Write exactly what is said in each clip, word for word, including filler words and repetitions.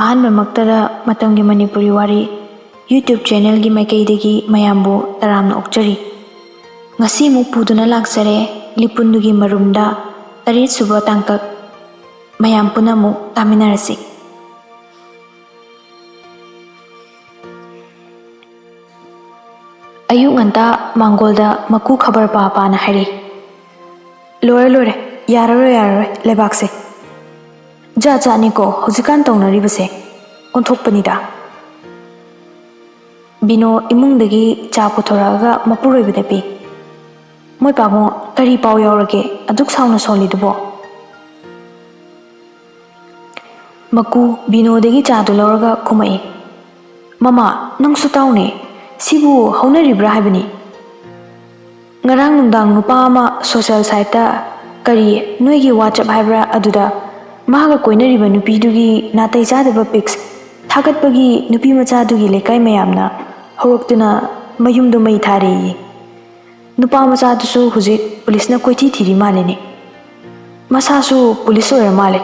ꯑꯍꯥꯟꯕꯃꯛꯇꯗ ꯃꯇꯝꯒꯤ ꯃꯅꯤꯄꯨꯔꯤ ꯋꯥꯔꯤ YouTube channelꯒꯤ ꯃꯥꯏꯀꯩꯗꯒꯤ ꯃꯌꯥꯝꯕꯨ ꯇꯔꯥꯝꯅ ꯑꯣꯛꯆꯔꯤ꯫ ꯉꯁꯤ ꯑꯃꯨꯛ ꯄꯨꯗꯨꯅ ꯂꯥꯛꯆꯔꯦ ꯂꯤꯄꯨꯟꯗꯨꯒꯤ ꯃꯔꯨꯝꯗ ꯇꯔꯦꯠꯁꯨꯕ ꯇꯥꯡꯀꯛ꯫ ꯃꯌꯥꯝ ꯄꯨꯟꯅ ꯑꯃꯨꯛ ꯇꯥꯃꯤꯟꯅꯔꯁꯤ꯫ ꯑꯌꯨꯛ ꯉꯟꯇꯥ ꯃꯥꯡꯒꯣꯜꯗ ꯃꯀꯨ ꯈꯕꯔ ꯄꯥ ꯄꯥꯅ ꯍꯥꯏꯔꯛꯏ, "ꯂꯣꯏꯔꯦ, ꯂꯣꯏꯔꯦ, ꯌꯥꯔꯔꯣꯏ, ꯌꯥꯔꯔꯣꯏ, ꯂꯩꯕꯥꯛꯁꯦ꯫ ꯖꯥꯠ ꯖꯥꯠꯅꯤꯀꯣ ꯍꯧꯖꯤꯛꯀꯥꯟ ꯇꯧꯅꯔꯤꯕꯁꯦ, ꯑꯣꯟꯊꯣꯛꯄꯅꯤꯗ꯫" ꯕꯤꯅꯣ ꯏꯃꯨꯡꯗꯒꯤ ꯆꯥ ꯄꯨꯊꯣꯔꯛꯑꯒ ꯃꯄꯨꯔꯣꯏꯕꯗ ꯄꯤ꯫ "ꯃꯣꯏ ꯄꯥꯕꯨꯡ, ꯀꯔꯤ ꯄꯥꯎ ꯌꯥꯎꯔꯒꯦ? ꯑꯗꯨꯛ ꯁꯥꯎꯅ ꯁꯣꯜꯂꯤꯗꯨꯕꯣ?" ꯃꯀꯨ ꯕꯤꯅꯣꯗꯒꯤ ꯆꯥꯗꯨ ꯂꯧꯔꯒ ꯈꯨꯝꯃꯛꯏ, "ꯃꯃꯥ, ꯅꯪꯁꯨ ꯇꯥꯎꯅꯦ, ꯁꯤꯕꯨ ꯍꯧꯅꯔꯤꯕ꯭ꯔꯥ ꯍꯥꯏꯕꯅꯤ꯫ ꯉꯔꯥꯡ ꯅꯨꯡꯗꯥꯡ ꯅꯨꯄꯥ ꯑꯃ social siteꯇ, ꯀꯔꯤ, ꯅꯣꯏꯒꯤ WhatsApp ꯍꯥꯏꯕ꯭ꯔꯥ, ꯑꯗꯨꯗ ꯃꯥꯒ ꯀꯣꯏꯅꯔꯤꯕ ꯅꯨꯄꯤꯗꯨꯒꯤ ꯅꯥꯇꯩ ꯆꯥꯗꯕ pics ꯊꯥꯒꯠꯄꯒꯤ ꯅꯨꯄꯤ ꯃꯆꯥꯗꯨꯒꯤ ꯂꯩꯀꯥꯏ ꯃꯌꯥꯝꯅ ꯍꯧꯔꯛꯇꯨꯅ ꯃꯌꯨꯝꯗꯣ ꯃꯩ ꯊꯥꯔꯦꯌꯦ꯫ ꯅꯨꯄꯥ ꯃꯆꯥꯗꯨꯁꯨ ꯍꯧꯖꯤꯛ ꯄꯨꯂꯤꯁꯅ ꯀꯣꯏꯊꯤ ꯊꯤꯔꯤ ꯃꯥꯜꯂꯤꯅꯦ꯫ ꯃꯁꯥꯁꯨ ꯄꯨꯂꯤꯁ ꯑꯣꯏꯔ ꯃꯥꯜꯂꯦ꯫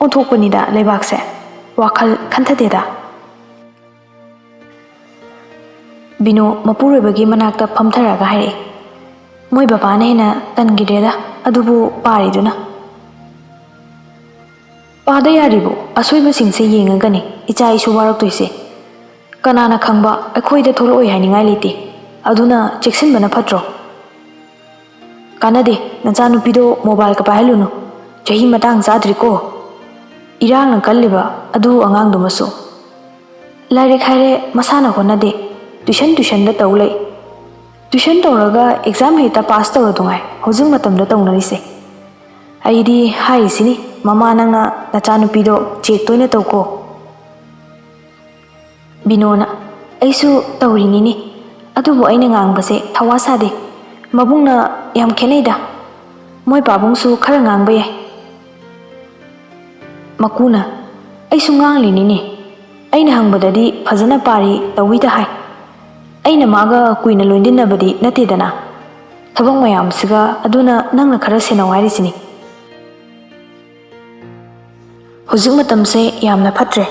ꯑꯣꯟꯊꯣꯛꯄꯅꯤꯗ ꯂꯩꯕꯥꯛꯁꯦ꯫ ꯋꯥꯈꯜ ꯈꯟꯊꯗꯦꯗ꯫" ꯕꯤꯅꯣ ꯃꯄꯨꯔꯣꯏꯕꯒꯤ ꯃꯅꯥꯛꯇ ꯐꯝꯊꯔꯒ ꯍꯥꯏꯔꯛꯏ, "ꯃꯣꯏ ꯕꯕꯥꯅ ꯍꯦꯟꯅ ꯇꯟꯈꯤꯗ꯭ꯔꯦꯗ, ꯑꯗꯨꯕꯨ ꯄꯥꯔꯤꯗꯨꯅ꯫" "ꯄꯥꯗ ꯌꯥꯔꯤꯕꯣ? ꯑꯁꯣꯏꯕꯁꯤꯡꯁꯦ ꯌꯦꯡꯉꯒꯅꯤ ꯏꯆꯥ ꯏꯁꯨ ꯋꯥꯔꯛꯇꯣꯏꯁꯦ꯫ ꯀꯅꯥꯅ ꯈꯪꯕ, ꯑꯩꯈꯣꯏꯗ ꯊꯣꯛꯂꯛꯑꯣꯏ ꯍꯥꯏꯅꯤꯡꯉꯥꯏ ꯂꯩꯇꯦ꯫ ꯑꯗꯨꯅ ꯆꯦꯛꯁꯤꯟꯕꯅ ꯐꯠꯇ꯭ꯔꯣ?" "ꯀꯥꯟꯅꯗꯦ, ꯅꯆꯥꯅꯨꯄꯤꯗꯣ mobileꯒ ꯄꯥꯏꯍꯜꯂꯨꯅꯨ꯫ ꯆꯍꯤ ꯃꯇꯥꯡ ꯆꯥꯗ꯭ꯔꯤꯀꯣ꯫ ꯏꯔꯥꯡꯅ ꯀꯜꯂꯤꯕ ꯑꯗꯨ ꯑꯉꯥꯡꯗꯨꯃꯁꯨ꯫ ꯂꯥꯏꯔꯤꯛ ꯍꯥꯏꯔꯦ ꯃꯁꯥꯅ ꯍꯣꯠꯅꯗꯦ, tuition tuitionꯗ ꯇꯧ ꯂꯩ꯫ Tuition ꯇꯧꯔꯒ exam ꯍꯦꯛꯇ pass ꯇꯧꯔꯗꯨꯉꯥꯏ ꯍꯧꯖꯤꯛ ꯃꯇꯝꯗ ꯇꯧꯅꯔꯤꯁꯦ꯫ ꯑꯩꯗꯤ ꯍꯥꯏꯔꯤꯁꯤꯅꯤ, ꯃꯃꯥ ꯅꯪꯅ ꯅꯆꯥꯅꯨꯄꯤꯗꯣ check ꯇꯣꯏꯅ ꯇꯧꯀꯣ꯫" ꯕꯤꯅꯣꯅ, "ꯑꯩꯁꯨ ꯇꯧꯔꯤꯅꯤꯅꯦ, ꯑꯗꯨꯕꯨ ꯑꯩꯅ ꯉꯥꯡꯕꯁꯦ ꯊꯋꯥ ꯁꯥꯗꯦ꯫ ꯃꯕꯨꯡꯅ ꯌꯥꯝ ꯈꯦꯠꯅꯩꯗ꯫ ꯃꯣꯏ ꯄꯥꯕꯨꯡꯁꯨ ꯈꯔ ꯉꯥꯡꯕ ꯌꯥꯏ꯫" ꯃꯀꯨꯅ, "ꯑꯩꯁꯨ ꯉꯥꯡꯂꯤꯅꯤꯅꯦ꯫ ꯑꯩꯅ ꯍꯪꯕꯗꯗꯤ ꯐꯖꯅ ꯄꯥꯔꯤ ꯇꯧꯏꯗ ꯍꯥꯏ꯫ ꯑꯩꯅ ꯃꯥꯒ ꯀꯨꯏꯅ ꯂꯣꯏꯅꯗꯤꯟꯅꯕꯗꯤ ꯅꯠꯇꯦꯗꯅ꯫ ꯊꯕꯛ ꯃꯌꯥꯝꯁꯤꯒ, ꯑꯗꯨꯅ ꯅꯪꯅ ꯈꯔ ꯁꯦꯟꯅꯧ ꯍꯥꯏꯔꯤꯁꯤꯅꯤ꯫" ꯍꯧꯖꯤꯛ ꯃꯇꯝꯁꯦ ꯌꯥꯝꯅ ꯐꯠꯇ꯭ꯔꯦ꯫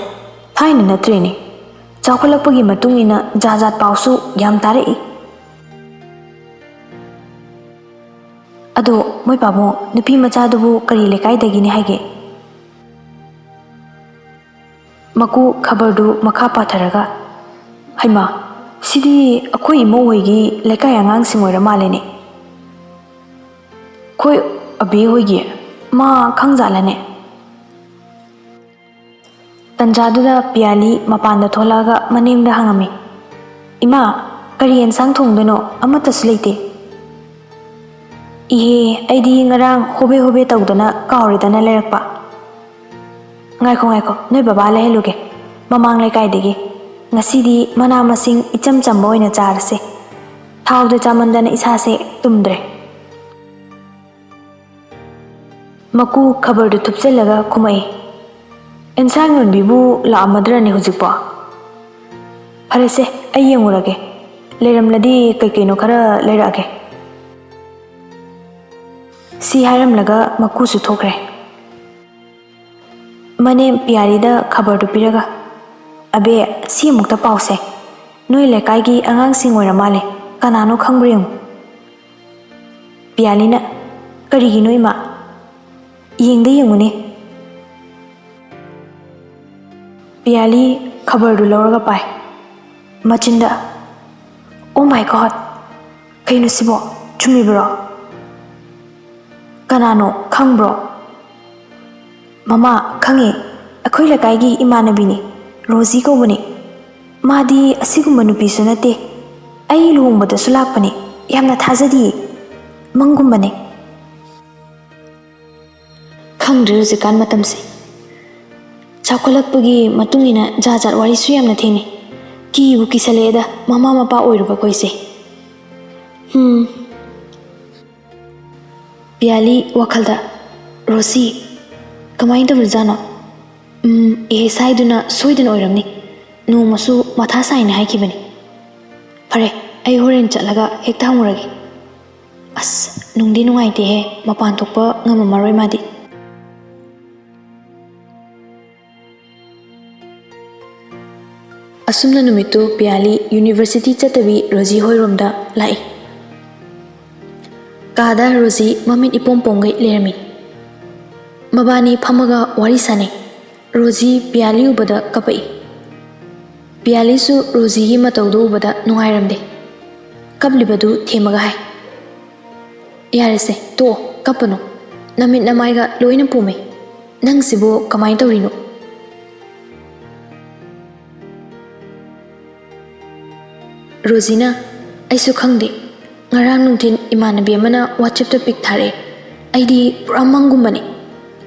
ꯊꯥꯏꯅ ꯅꯠꯇ꯭ꯔꯦꯅꯦ, ꯆꯥꯎꯈꯠꯂꯛꯄꯒꯤ ꯃꯇꯨꯡ ꯏꯟꯅ ꯖꯥꯠ ꯖꯥꯠ ꯄꯥꯎꯁꯨ ꯌꯥꯝ ꯇꯥꯔꯛꯏ꯫ ꯑꯗꯣ ꯃꯣꯏ ꯄꯥꯕꯨꯡ, ꯅꯨꯄꯤ ꯃꯆꯥꯗꯨꯕꯨ ꯀꯔꯤ ꯂꯩꯀꯥꯏꯗꯒꯤꯅꯤ ꯍꯥꯏꯒꯦ? ꯃꯀꯨ ꯈꯕꯔꯗꯨ ꯃꯈꯥ ꯄꯥꯊꯔꯒ, "ꯍꯩꯃꯥ, ꯁꯤꯗꯤ ꯑꯩꯈꯣꯏ ꯏꯃꯧ ꯍꯣꯏꯒꯤ ꯂꯩꯀꯥꯏ ꯑꯉꯥꯡꯁꯤꯡ ꯑꯣꯏꯔ ꯃꯥꯜꯂꯦꯅꯦ꯫ ꯑꯩꯈꯣꯏ ꯑꯕꯦ ꯍꯣꯏꯒꯤ? ꯃꯥ ꯈꯪꯖꯥꯠꯂꯅꯦ?" ꯇꯟꯖꯥꯗꯨꯗ ꯄꯤꯌꯥꯂꯤ ꯃꯄꯥꯟꯗ ꯊꯣꯛꯂꯛꯑꯒ ꯃꯅꯦꯝꯗ ꯍꯪꯉꯝꯃꯤ, "ꯏꯃꯥ, ꯀꯔꯤ ꯑꯦꯟꯁꯥꯡ ꯊꯣꯡꯗꯣꯏꯅꯣ? ꯑꯃꯠꯇꯁꯨ ꯂꯩꯇꯦ꯫" "ꯏꯍꯦ, ꯑꯩꯗꯤ ꯉꯔꯥꯡ ꯍꯣꯕꯦ ꯍꯣꯕꯦ ꯇꯧꯗꯅ ꯀꯥꯎꯔꯦꯗꯅ ꯂꯩꯔꯛꯄ꯫" "ꯉꯥꯏꯈꯣ, ꯉꯥꯏꯈꯣ, ꯅꯣꯏ ꯕꯕꯥ ꯂꯩꯍꯜꯂꯨꯒꯦ, ꯃꯃꯥꯡ ꯂꯩꯀꯥꯏꯗꯒꯤ꯫ ꯉꯁꯤꯗꯤ ꯃꯅꯥ ꯃꯁꯤꯡ ꯏꯆꯝ ꯆꯝꯕ ꯑꯣꯏꯅ ꯆꯥꯔꯁꯦ꯫ ꯊꯥꯎꯗ ꯆꯥꯃꯟꯗꯅ ꯏꯁꯥꯁꯦ ꯇꯨꯝꯗ꯭ꯔꯦ꯫" ꯃꯀꯨ ꯈꯕꯔꯗꯨ ꯊꯨꯞꯆꯜꯂꯒ ꯈꯨꯝꯃꯛꯏ, "ꯑꯦꯟꯁꯥꯡ ꯌꯣꯟꯕꯤꯕꯨ ꯂꯥꯛꯑꯝꯃꯗ꯭ꯔꯅꯦ ꯍꯧꯖꯤꯛꯄꯣ? ꯐꯔꯦꯁꯦ, ꯑꯩ ꯌꯦꯡꯉꯨꯔꯒꯦ꯫ ꯂꯩꯔꯝꯂꯗꯤ ꯀꯩ ꯀꯩꯅꯣ ꯈꯔ ꯂꯩꯔꯛꯑꯒꯦ꯫" ꯁꯤ ꯍꯥꯏꯔꯝꯂꯒ ꯃꯀꯨꯁꯨ ꯊꯣꯛꯈ꯭ꯔꯦ꯫ ꯃꯅꯦꯝ ꯄꯤꯌꯥꯂꯤꯗ ꯈꯕꯔꯗꯨ ꯄꯤꯔꯒ, "ꯑꯕꯦ, ꯁꯤ ꯑꯃꯨꯛꯇ ꯄꯥꯎꯁꯦ꯫ ꯅꯣꯏ ꯂꯩꯀꯥꯏꯒꯤ ꯑꯉꯥꯡꯁꯤꯡ ꯑꯣꯏꯔ ꯃꯥꯜꯂꯦ꯫ ꯀꯅꯥꯅꯣ ꯈꯪꯕ꯭ꯔꯥ ꯌꯦꯡꯉꯨ꯫" ꯄꯤꯌꯥꯂꯤꯅ, "ꯀꯔꯤꯒꯤꯅꯣ ꯏꯃꯥ? ꯌꯦꯡꯗ ꯌꯦꯡꯉꯨꯅꯦ꯫" ꯄꯤꯌꯥꯂꯤ ꯈꯕꯔꯗꯨ ꯂꯧꯔꯒ ꯄꯥꯏ꯫ ꯃꯆꯤꯟꯗ, "Oh my God! ꯀꯩꯅꯣ ꯁꯤꯕꯣ? ꯆꯨꯝꯃꯤꯕ꯭ꯔꯣ? ꯀꯅꯥꯅꯣ? ꯈꯪꯕ꯭ꯔꯣ?" "ꯃꯃꯥ, ꯈꯪꯉꯦ꯫ ꯑꯩꯈꯣꯏ ꯂꯩꯀꯥꯏꯒꯤ ꯏꯃꯥꯟꯅꯕꯤꯅꯤ꯫ ꯔꯣꯖꯤ ꯀꯧꯕꯅꯤ꯫ ꯃꯥꯗꯤ ꯑꯁꯤꯒꯨꯝꯕ ꯅꯨꯄꯤꯁꯨ ꯅꯠꯇꯦ꯫ ꯑꯩ ꯂꯨꯍꯣꯡꯕꯗꯁꯨ ꯂꯥꯛꯄꯅꯤ꯫ ꯌꯥꯝꯅ ꯊꯥꯖꯗꯤꯌꯦ꯫ ꯃꯪꯒꯨꯝꯕꯅꯦ꯫" ꯈꯪꯗ꯭ꯔꯦ ꯍꯧꯖꯤꯛꯀꯥꯟ ꯃꯇꯝꯁꯦ꯫ ꯆꯥꯎꯈꯠꯂꯛꯄꯒꯤ ꯃꯇꯨꯡ ꯏꯟꯅ ꯖꯥꯠ ꯖꯥꯠ ꯋꯥꯔꯤꯁꯨ ꯌꯥꯝꯅ ꯊꯦꯡꯅꯩ꯫ ꯀꯤꯕꯨ ꯀꯤꯁꯜꯂꯛꯑꯦꯗ ꯃꯃꯥ ꯃꯄꯥ ꯑꯣꯏꯔꯨꯕ ꯑꯩꯈꯣꯏꯁꯦ꯫ ꯍꯝ꯫ ꯄꯤꯌꯥꯂꯤ ꯋꯥꯈꯜꯗ, "ꯔꯣꯁꯤ, ꯀꯃꯥꯏꯅ ꯇꯧꯔꯤꯖꯥꯠꯅꯣ? ꯎꯝ, ꯑꯦ ꯁꯥꯏꯗꯨꯅ ꯁꯣꯏꯗꯅ ꯑꯣꯏꯔꯝꯅꯤ꯫ ꯅꯣꯡꯃꯁꯨ ꯃꯊꯥ ꯁꯥꯏꯅ ꯍꯥꯏꯈꯤꯕꯅꯤ꯫ ꯐꯔꯦ, ꯑꯩ ꯍꯣꯔꯦꯟ ꯆꯠꯂꯒ ꯍꯦꯛꯇ ꯍꯪꯉꯨꯔꯒꯦ꯫ ꯑꯁ, ꯅꯨꯡꯗꯤ ꯅꯨꯡꯉꯥꯏꯇꯦꯍꯦ, ꯃꯄꯥꯟ ꯊꯣꯛꯄ ꯉꯝꯃꯝꯃꯔꯣꯏ ꯃꯥꯗꯤ꯫" ꯑꯁꯨꯝꯅ ꯅꯨꯃꯤꯠꯇꯨ ꯄꯤꯌꯥꯂꯤ ꯌꯨꯅꯤꯚꯔꯁꯤꯇꯤ ꯆꯠꯇꯕꯤ ꯔꯣꯖꯤ ꯍꯣꯏꯔꯣꯝꯗ ꯂꯥꯛꯏ꯫ ꯀꯥꯗ ꯔꯣꯖꯤ ꯃꯃꯤꯠ ꯏꯄꯣꯝ ꯄꯣꯝꯒꯩ ꯂꯩꯔꯝꯃꯤ꯫ ꯃꯕꯥꯅꯤ ꯐꯝꯃꯒ ꯋꯥꯔꯤ ꯁꯥꯅꯩ꯫ ꯔꯣꯖꯤ ꯄꯤꯌꯥꯂꯤ ꯎꯕꯗ ꯀꯞꯄꯛꯏ꯫ ꯄꯤꯌꯥꯂꯤꯁꯨ ꯔꯣꯖꯤꯒꯤ ꯃꯇꯧꯗꯨ ꯎꯕꯗ ꯅꯨꯡꯉꯥꯏꯔꯝꯗꯦ꯫ ꯀꯞꯂꯤꯕꯗꯨ ꯊꯦꯝꯃꯒ ꯍꯥꯏ, "ꯌꯥꯔꯦꯁꯦ, ꯇꯣꯛꯑꯣ, ꯀꯞꯄꯅꯨ꯫ ꯅꯃꯤꯠ ꯅꯃꯥꯏꯒ ꯂꯣꯏꯅ ꯄꯣꯝꯃꯦ꯫ ꯅꯪꯁꯤꯕꯨ ꯀꯃꯥꯏꯅ ꯇꯧꯔꯤꯅꯣ?" ꯔꯣꯖꯤꯅ, "ꯑꯩꯁꯨ ꯈꯪꯗꯦ꯫ ꯉꯔꯥꯡ ꯅꯨꯡꯊꯤꯜ ꯏꯃꯥꯟꯅꯕꯤ ꯑꯃꯅ WhatsApp-ꯇ pic ꯊꯥꯔꯛꯑꯦ꯫ ꯑꯩꯗꯤ ꯄꯨꯔꯥ ꯃꯪꯒꯨꯝꯕꯅꯦ꯫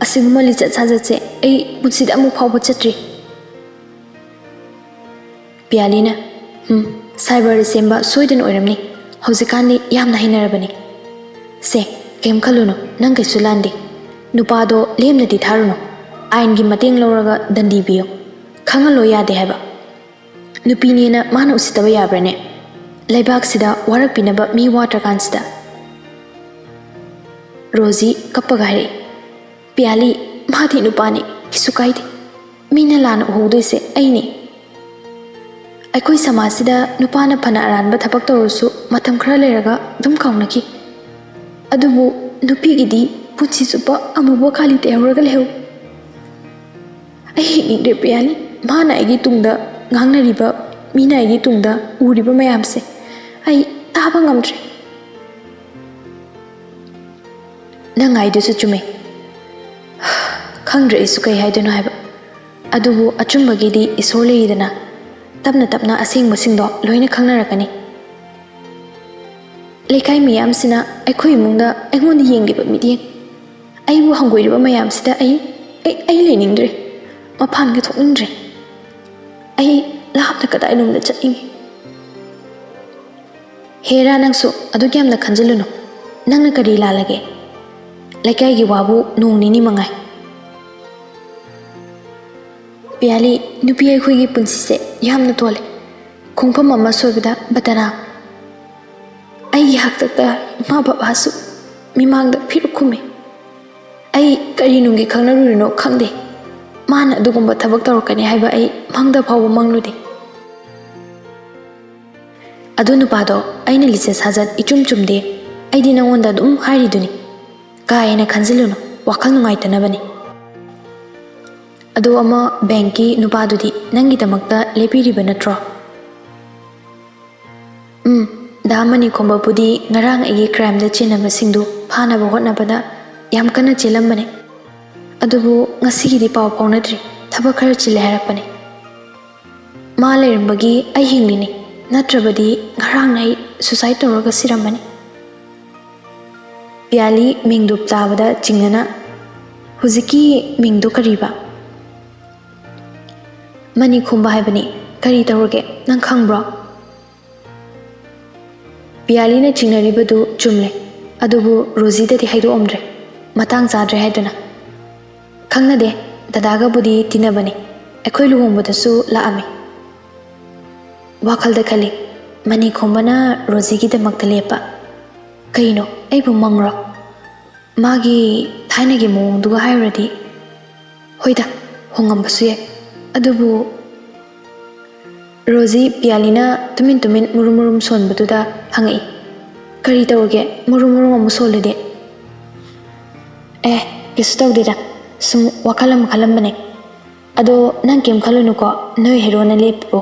ꯑꯁꯤꯒꯨꯝꯕ ꯂꯤꯆꯠ ꯁꯥꯖꯠꯁꯦ ꯑꯩ ꯄꯨꯟꯁꯤꯗ ꯑꯃꯨꯛ ꯐꯥꯎꯕ ꯆꯠꯇ꯭ꯔꯤ꯫" ꯄꯤꯌꯥꯂꯤꯅ, "ꯎꯝ, cyber-ꯗ ꯁꯦꯝꯕ ꯁꯣꯏꯗꯅ ꯑꯣꯏꯔꯝꯅꯤ꯫ ꯍꯧꯖꯤꯛꯀꯥꯟꯗꯤ ꯌꯥꯝꯅ ꯍꯩꯅꯔꯕꯅꯤ꯫ ꯁꯦ, ꯀꯩꯝ ꯈꯜꯂꯨꯅꯨ, ꯅꯪ ꯀꯩꯁꯨ ꯂꯥꯟꯗꯦ꯫ ꯅꯨꯄꯥꯗꯣ ꯂꯦꯝꯅꯗꯤ ꯊꯥꯔꯨꯅꯨ꯫ ꯑꯥꯏꯟꯒꯤ ꯃꯇꯦꯡ ꯂꯧꯔꯒ ꯗꯟꯗꯤ ꯄꯤꯌꯨ꯫ ꯈꯪꯍꯜꯂꯣ ꯌꯥꯗꯦ ꯍꯥꯏꯕ꯫ ꯅꯨꯄꯤꯅꯦꯅ ꯃꯥꯅ ꯎꯁꯤꯠꯇꯕ ꯌꯥꯕ꯭ꯔꯥꯅꯦ? ꯂꯩꯕꯥꯛꯁꯤꯗ ꯋꯥꯔꯛꯄꯤꯅꯕ ꯃꯤ ꯋꯥꯠꯇ꯭ꯔꯀꯥꯟꯁꯤꯗ꯫" ꯔꯣꯖꯤ ꯀꯞꯄꯒ ꯍꯥꯏꯔꯛꯏ, "ꯄꯤꯌꯥꯂꯤ, ꯃꯥꯗꯤ ꯅꯨꯄꯥꯅꯤ, ꯀꯩꯁꯨ ꯀꯥꯏꯗꯦ꯫ ꯃꯤꯅ ꯂꯥꯟꯅ ꯎꯍꯧꯗꯣꯏꯁꯦ ꯑꯩꯅꯤ꯫ ꯑꯩꯈꯣꯏ ꯁꯃꯥꯖꯁꯤꯗ ꯅꯨꯄꯥꯅ ꯐꯅ ꯑꯔꯥꯟꯕ ꯊꯕꯛ ꯇꯧꯔꯁꯨ ꯃꯇꯝ ꯈꯔ ꯂꯩꯔꯒ ꯑꯗꯨꯝ ꯀꯥꯎꯅꯈꯤ꯫ ꯑꯗꯨꯕꯨ ꯅꯨꯄꯤꯒꯤꯗꯤ ꯄꯨꯟꯁꯤ ꯆꯨꯞꯄ ꯑꯃꯨꯕ ꯀꯥꯂꯤ ꯇꯩꯍꯧꯔꯒ ꯂꯩꯍꯧꯏ꯫ ꯑꯩ ꯍꯤꯡꯅꯤꯡꯗ꯭ꯔꯦ ꯄꯤꯌꯥꯂꯤ꯫ ꯃꯥꯅ ꯑꯩꯒꯤ ꯇꯨꯡꯗ ꯉꯥꯡꯅꯔꯤꯕ, ꯃꯤꯅ ꯑꯩꯒꯤ ꯇꯨꯡꯗ ꯎꯔꯤꯕ ꯃꯌꯥꯝꯁꯦ ꯑꯩ ꯇꯥꯕ ꯉꯝꯗ꯭ꯔꯦ꯫" "ꯅꯪ ꯍꯥꯏꯗꯨꯁꯨ ꯆꯨꯝꯃꯦ꯫ ꯈꯪꯗ꯭ꯔꯦ ꯑꯩꯁꯨ ꯀꯩ ꯍꯥꯏꯗꯣꯏꯅꯣ ꯍꯥꯏꯕ꯫ ꯑꯗꯨꯕꯨ ꯑꯆꯨꯝꯕꯒꯤꯗꯤ ꯏꯁꯣꯔ ꯂꯩꯔꯤꯗꯅ, ꯇꯞꯅ ꯇꯞꯅ ꯑꯁꯦꯡꯕꯁꯤꯡꯗꯣ ꯂꯣꯏꯅ ꯈꯪꯅꯔꯛꯀꯅꯤ꯫ ꯂꯩꯀꯥꯏ ꯃꯤꯌꯥꯝꯁꯤꯅ ꯑꯩꯈꯣꯏ ꯏꯃꯨꯡꯗ ꯑꯩꯉꯣꯟꯗ ꯌꯦꯡꯂꯤꯕ ꯃꯤꯠꯌꯦꯡ, ꯑꯩꯕꯨ ꯍꯪꯒꯣꯏꯔꯤꯕ ꯃꯌꯥꯝꯁꯤꯗ ꯑꯩ, ꯑꯩ, ꯑꯩ ꯂꯩꯅꯤꯡꯗ꯭ꯔꯦ꯫ ꯃꯄꯥꯟꯒ ꯊꯣꯛꯅꯤꯡꯗ꯭ꯔꯦ꯫ ꯑꯩ ꯂꯥꯞꯅ ꯀꯗꯥꯏꯂꯣꯝꯗ ꯆꯠꯅꯤꯡꯉꯤ꯫" "ꯍꯦꯔꯥ, ꯅꯪꯁꯨ ꯑꯗꯨꯛ ꯌꯥꯝꯅ ꯈꯟꯖꯤꯜꯂꯨꯅꯨ꯫ ꯅꯪꯅ ꯀꯔꯤ ꯂꯥꯜꯂꯒꯦ? ꯂꯩꯀꯥꯏꯒꯤ ꯋꯥꯕꯨ ꯅꯣꯡ ꯅꯤꯅꯤ ꯃꯉꯥꯏ꯫" "ꯄꯤꯌꯥꯂꯤ, ꯅꯨꯄꯤ ꯑꯩꯈꯣꯏꯒꯤ ꯄꯨꯟꯁꯤꯁꯦ ꯌꯥꯝꯅ ꯇꯣꯜꯂꯦ꯫ ꯈꯣꯡꯐꯝ ꯑꯃ ꯁꯣꯏꯕꯗ ꯕꯗꯅꯥꯝ꯫ ꯑꯩꯒꯤ ꯍꯥꯛꯇꯛꯇ ꯏꯃꯥ ꯕꯕꯥꯁꯨ ꯃꯤꯃꯥꯡꯗ ꯐꯤꯔꯨꯛ ꯈꯨꯝꯃꯤ꯫ ꯑꯩ ꯀꯔꯤ ꯅꯨꯡꯒꯤ ꯈꯪꯅꯔꯨꯔꯤꯅꯣ ꯈꯪꯗꯦ꯫ ꯃꯥꯅ ꯑꯗꯨꯒꯨꯝꯕ ꯊꯕꯛ ꯇꯧꯔꯛꯀꯅꯤ ꯍꯥꯏꯕ ꯑꯩ ꯃꯪꯗ ꯐꯥꯎꯕ ꯃꯪꯂꯨꯗꯦ꯫ ꯑꯗꯨ ꯅꯨꯄꯥꯗꯣ ꯑꯩꯅ ꯂꯤꯆꯠ ꯁꯥꯖꯠ ꯏꯆꯨꯝ ꯆꯨꯝꯗꯦ꯫ ꯑꯩꯗꯤ ꯅꯉꯣꯟꯗ ꯑꯗꯨꯝ ꯍꯥꯏꯔꯤꯗꯨꯅꯤ꯫ ꯀꯥ ꯍꯦꯟꯅ ꯈꯟꯖꯤꯜꯂꯨꯅꯨ, ꯋꯥꯈꯜ ꯅꯨꯡꯉꯥꯏꯇꯅꯕꯅꯤ꯫ ꯑꯗꯣ ꯑꯃ ꯕꯦꯡꯀꯤ ꯅꯨꯄꯥꯗꯨꯗꯤ ꯅꯪꯒꯤꯗꯃꯛꯇ ꯂꯦꯞꯄꯤꯔꯤꯕ ꯅꯠꯇ꯭ꯔꯣ? ꯎꯝ, ꯗꯥ ꯃꯅꯤꯈꯣꯝꯕꯕꯨꯗꯤ ꯉꯔꯥꯡ ꯑꯩꯒꯤ ꯀ꯭ꯔꯥꯏꯝꯗ ꯆꯦꯟꯅꯕꯁꯤꯡꯗꯨ ꯐꯥꯅꯕ ꯍꯣꯠꯅꯕꯗ ꯌꯥꯝ ꯀꯟꯅ ꯆꯦꯜꯂꯝꯕꯅꯦ꯫ ꯑꯗꯨꯕꯨ ꯉꯁꯤꯒꯤꯗꯤ ꯄꯥꯎ ꯐꯥꯎꯅꯗ꯭ꯔꯤ, ꯊꯕꯛ ꯈꯔ ꯆꯤꯜꯂꯦ ꯍꯥꯏꯔꯛꯄꯅꯦ꯫ ꯃꯥ ꯂꯩꯔꯝꯕꯒꯤ ꯑꯩ ꯍꯤꯡꯂꯤꯅꯤ, ꯅꯠꯇ꯭ꯔꯕꯗꯤ ꯉꯔꯥꯡꯅ ꯑꯩ ꯁꯨꯁꯥꯏꯠ ꯇꯧꯔꯒ ꯁꯤꯔꯝꯃꯅꯤ꯫ ꯄꯤꯌꯥꯂꯤ ꯃꯤꯡꯗꯨ ꯇꯥꯕꯗ ꯆꯤꯡꯅꯅ, "ꯍꯧꯖꯤꯛꯀꯤ ꯃꯤꯡꯗꯨ ꯀꯔꯤꯕ?" "ꯃꯅꯤꯈꯣꯝꯕ ꯍꯥꯏꯕꯅꯤ꯫ ꯀꯔꯤ ꯇꯧꯔꯒꯦ? ꯅꯪ ꯈꯪꯕ꯭ꯔꯣ?" ꯄꯤꯌꯥꯂꯤꯅ ꯆꯤꯡꯅꯔꯤꯕꯗꯨ ꯆꯨꯝꯂꯦ, ꯑꯗꯨꯕꯨ ꯔꯣꯖꯤꯗꯗꯤ ꯍꯥꯏꯗꯣꯛꯑꯝꯗ꯭ꯔꯦ, ꯃꯇꯥꯡ ꯆꯥꯗ꯭ꯔꯦ ꯍꯥꯏꯗꯨꯅ꯫ "ꯈꯪꯅꯗꯦ, ꯗꯗꯥꯒꯕꯨꯗꯤ ꯇꯤꯟꯅꯕꯅꯤ, ꯑꯩꯈꯣꯏ ꯂꯨꯍꯣꯡꯕꯗꯁꯨ ꯂꯥꯛꯑꯝꯃꯤ꯫" ꯋꯥꯈꯜꯗ ꯈꯜꯂꯤ, "ꯃꯅꯤꯈꯣꯝꯕꯅ ꯔꯣꯖꯤꯒꯤꯗꯃꯛꯇ ꯂꯦꯞꯄ꯫ ꯀꯩꯅꯣ, ꯑꯩꯕꯨ ꯃꯪꯔꯣ?" ꯃꯥꯒꯤ ꯊꯥꯏꯅꯒꯤ ꯃꯑꯣꯡꯗꯨꯒ ꯍꯥꯏꯔꯨꯔꯗꯤ, ꯍꯣꯏꯗ, ꯍꯣꯡꯉꯝꯕꯁꯨ ꯌꯥꯏ꯫ ꯑꯗꯨꯕꯨ ꯔꯣꯖꯤ ꯄꯤꯌꯥꯂꯤꯅ ꯇꯨꯃꯤꯟ ꯇꯨꯃꯤꯟ ꯃꯨꯔꯨꯝ ꯃꯨꯔꯨꯝ ꯁꯣꯟꯕꯗꯨꯗ ꯍꯪꯉꯛꯏ, "ꯀꯔꯤ ꯇꯧꯔꯒꯦ? ꯃꯨꯔꯨꯝ ꯃꯨꯔꯨꯝ ꯑꯃꯨꯛ ꯁꯣꯜꯂꯤꯗꯤ?" "ꯑꯦ, ꯀꯩꯁꯨ ꯇꯧꯗꯦꯗ, ꯁꯨꯝ ꯋꯥꯈꯜ ꯑꯃ ꯈꯜꯂꯝꯕꯅꯦ꯫ ꯑꯗꯣ ꯅꯪ ꯀꯩꯝ ꯈꯜꯂꯨꯅꯨꯀꯣ, ꯅꯣꯏ ꯍꯦꯔꯣꯅ ꯂꯦꯞꯄꯤꯕꯣ꯫"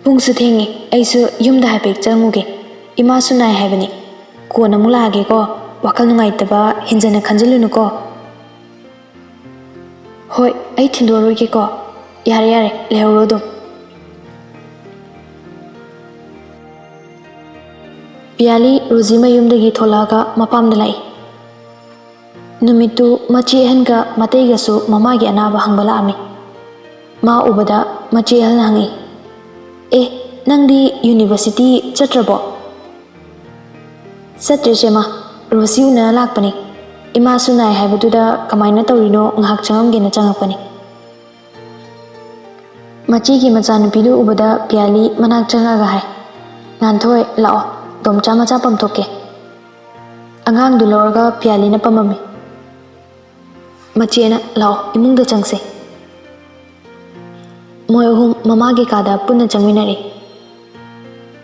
"ꯄꯨꯡꯁꯨ ꯊꯦꯡꯉꯦ, ꯑꯩꯁꯨ ꯌꯨꯝꯗ ꯍꯥꯏꯐꯦꯠ ꯆꯪꯉꯨꯒꯦ꯫ ꯏꯃꯥꯁꯨ ꯅꯥꯏ ꯍꯥꯏꯕꯅꯤ꯫ ꯀꯣꯟꯅ ꯑꯃꯨꯛ ꯂꯥꯛꯑꯒꯦꯀꯣ꯫ ꯋꯥꯈꯜ ꯅꯨꯡꯉꯥꯏꯇꯕ ꯍꯦꯟꯖꯟꯅ ꯈꯟꯖꯤꯜꯂꯨꯅꯨꯀꯣ꯫" "ꯍꯣꯏ, ꯑꯩ ꯊꯤꯟꯗꯣꯛꯑꯔꯣꯏꯒꯦꯀꯣ꯫ ꯌꯥꯔꯦ, ꯌꯥꯔꯦ, ꯂꯩꯍꯧꯔꯣ ꯑꯗꯨꯝ꯫" ꯄꯤꯌꯥꯂꯤ ꯔꯣꯖꯤ ꯃꯌꯨꯝꯗꯒꯤ ꯊꯣꯛꯂꯛꯑꯒ ꯃꯄꯥꯝꯗ ꯂꯥꯛꯏ꯫ ꯅꯨꯃꯤꯠꯇꯨ ꯃꯆꯦ ꯑꯍꯟꯒ ꯃꯇꯩꯒꯁꯨ ꯃꯃꯥꯒꯤ ꯑꯅꯥꯕ ꯍꯪꯕ ꯂꯥꯛꯑꯝꯃꯤ꯫ ꯃꯥ ꯎꯕꯗ ꯃꯆꯦ ꯑꯍꯜꯅ ꯍꯪꯉꯛꯏ, "ꯑꯦ, ꯅꯪꯗꯤ ꯌꯨꯅꯤꯚꯔꯁꯤꯇꯤ ꯆꯠꯇ꯭ꯔꯕꯣ?" "ꯆꯠꯇ꯭ꯔꯦ ꯆꯦꯃ, ꯔꯣꯖꯤ ꯎꯅ ꯂꯥꯛꯄꯅꯤ꯫ ꯏꯃꯥꯁꯨ ꯅꯥꯏ ꯍꯥꯏꯕꯗꯨꯗ ꯀꯃꯥꯏꯅ ꯇꯧꯔꯤꯅꯣ ꯉꯥꯏꯍꯥꯛ ꯆꯪꯉꯝꯒꯦꯅ ꯆꯪꯉꯛꯄꯅꯤ꯫" ꯃꯆꯦꯒꯤ ꯃꯆꯥꯅꯨꯄꯤꯗꯨ ꯎꯕꯗ ꯄꯤꯌꯥꯂꯤ ꯃꯅꯥꯛ ꯆꯪꯉꯒ ꯍꯥꯏ, "ꯉꯥꯟꯊꯣꯏ, ꯂꯥꯛꯑꯣ, ꯇꯣꯝꯆꯥ ꯃꯆꯥ ꯄꯝꯊꯣꯛꯀꯦ꯫" ꯑꯉꯥꯡꯗꯨ ꯂꯧꯔꯒ ꯄꯤꯌꯥꯂꯤꯅ ꯄꯝꯃꯝꯃꯤ꯫ ꯃꯆꯦꯅ, "ꯂꯥꯛꯑꯣ, ꯏꯃꯨꯡꯗ ꯆꯪꯁꯦ꯫" ꯃꯣꯏ ꯑꯍꯨꯝ ꯃꯃꯥꯒꯤ ꯀꯥꯗ ꯄꯨꯟꯅ ꯆꯪꯃꯤꯟꯅꯔꯦ꯫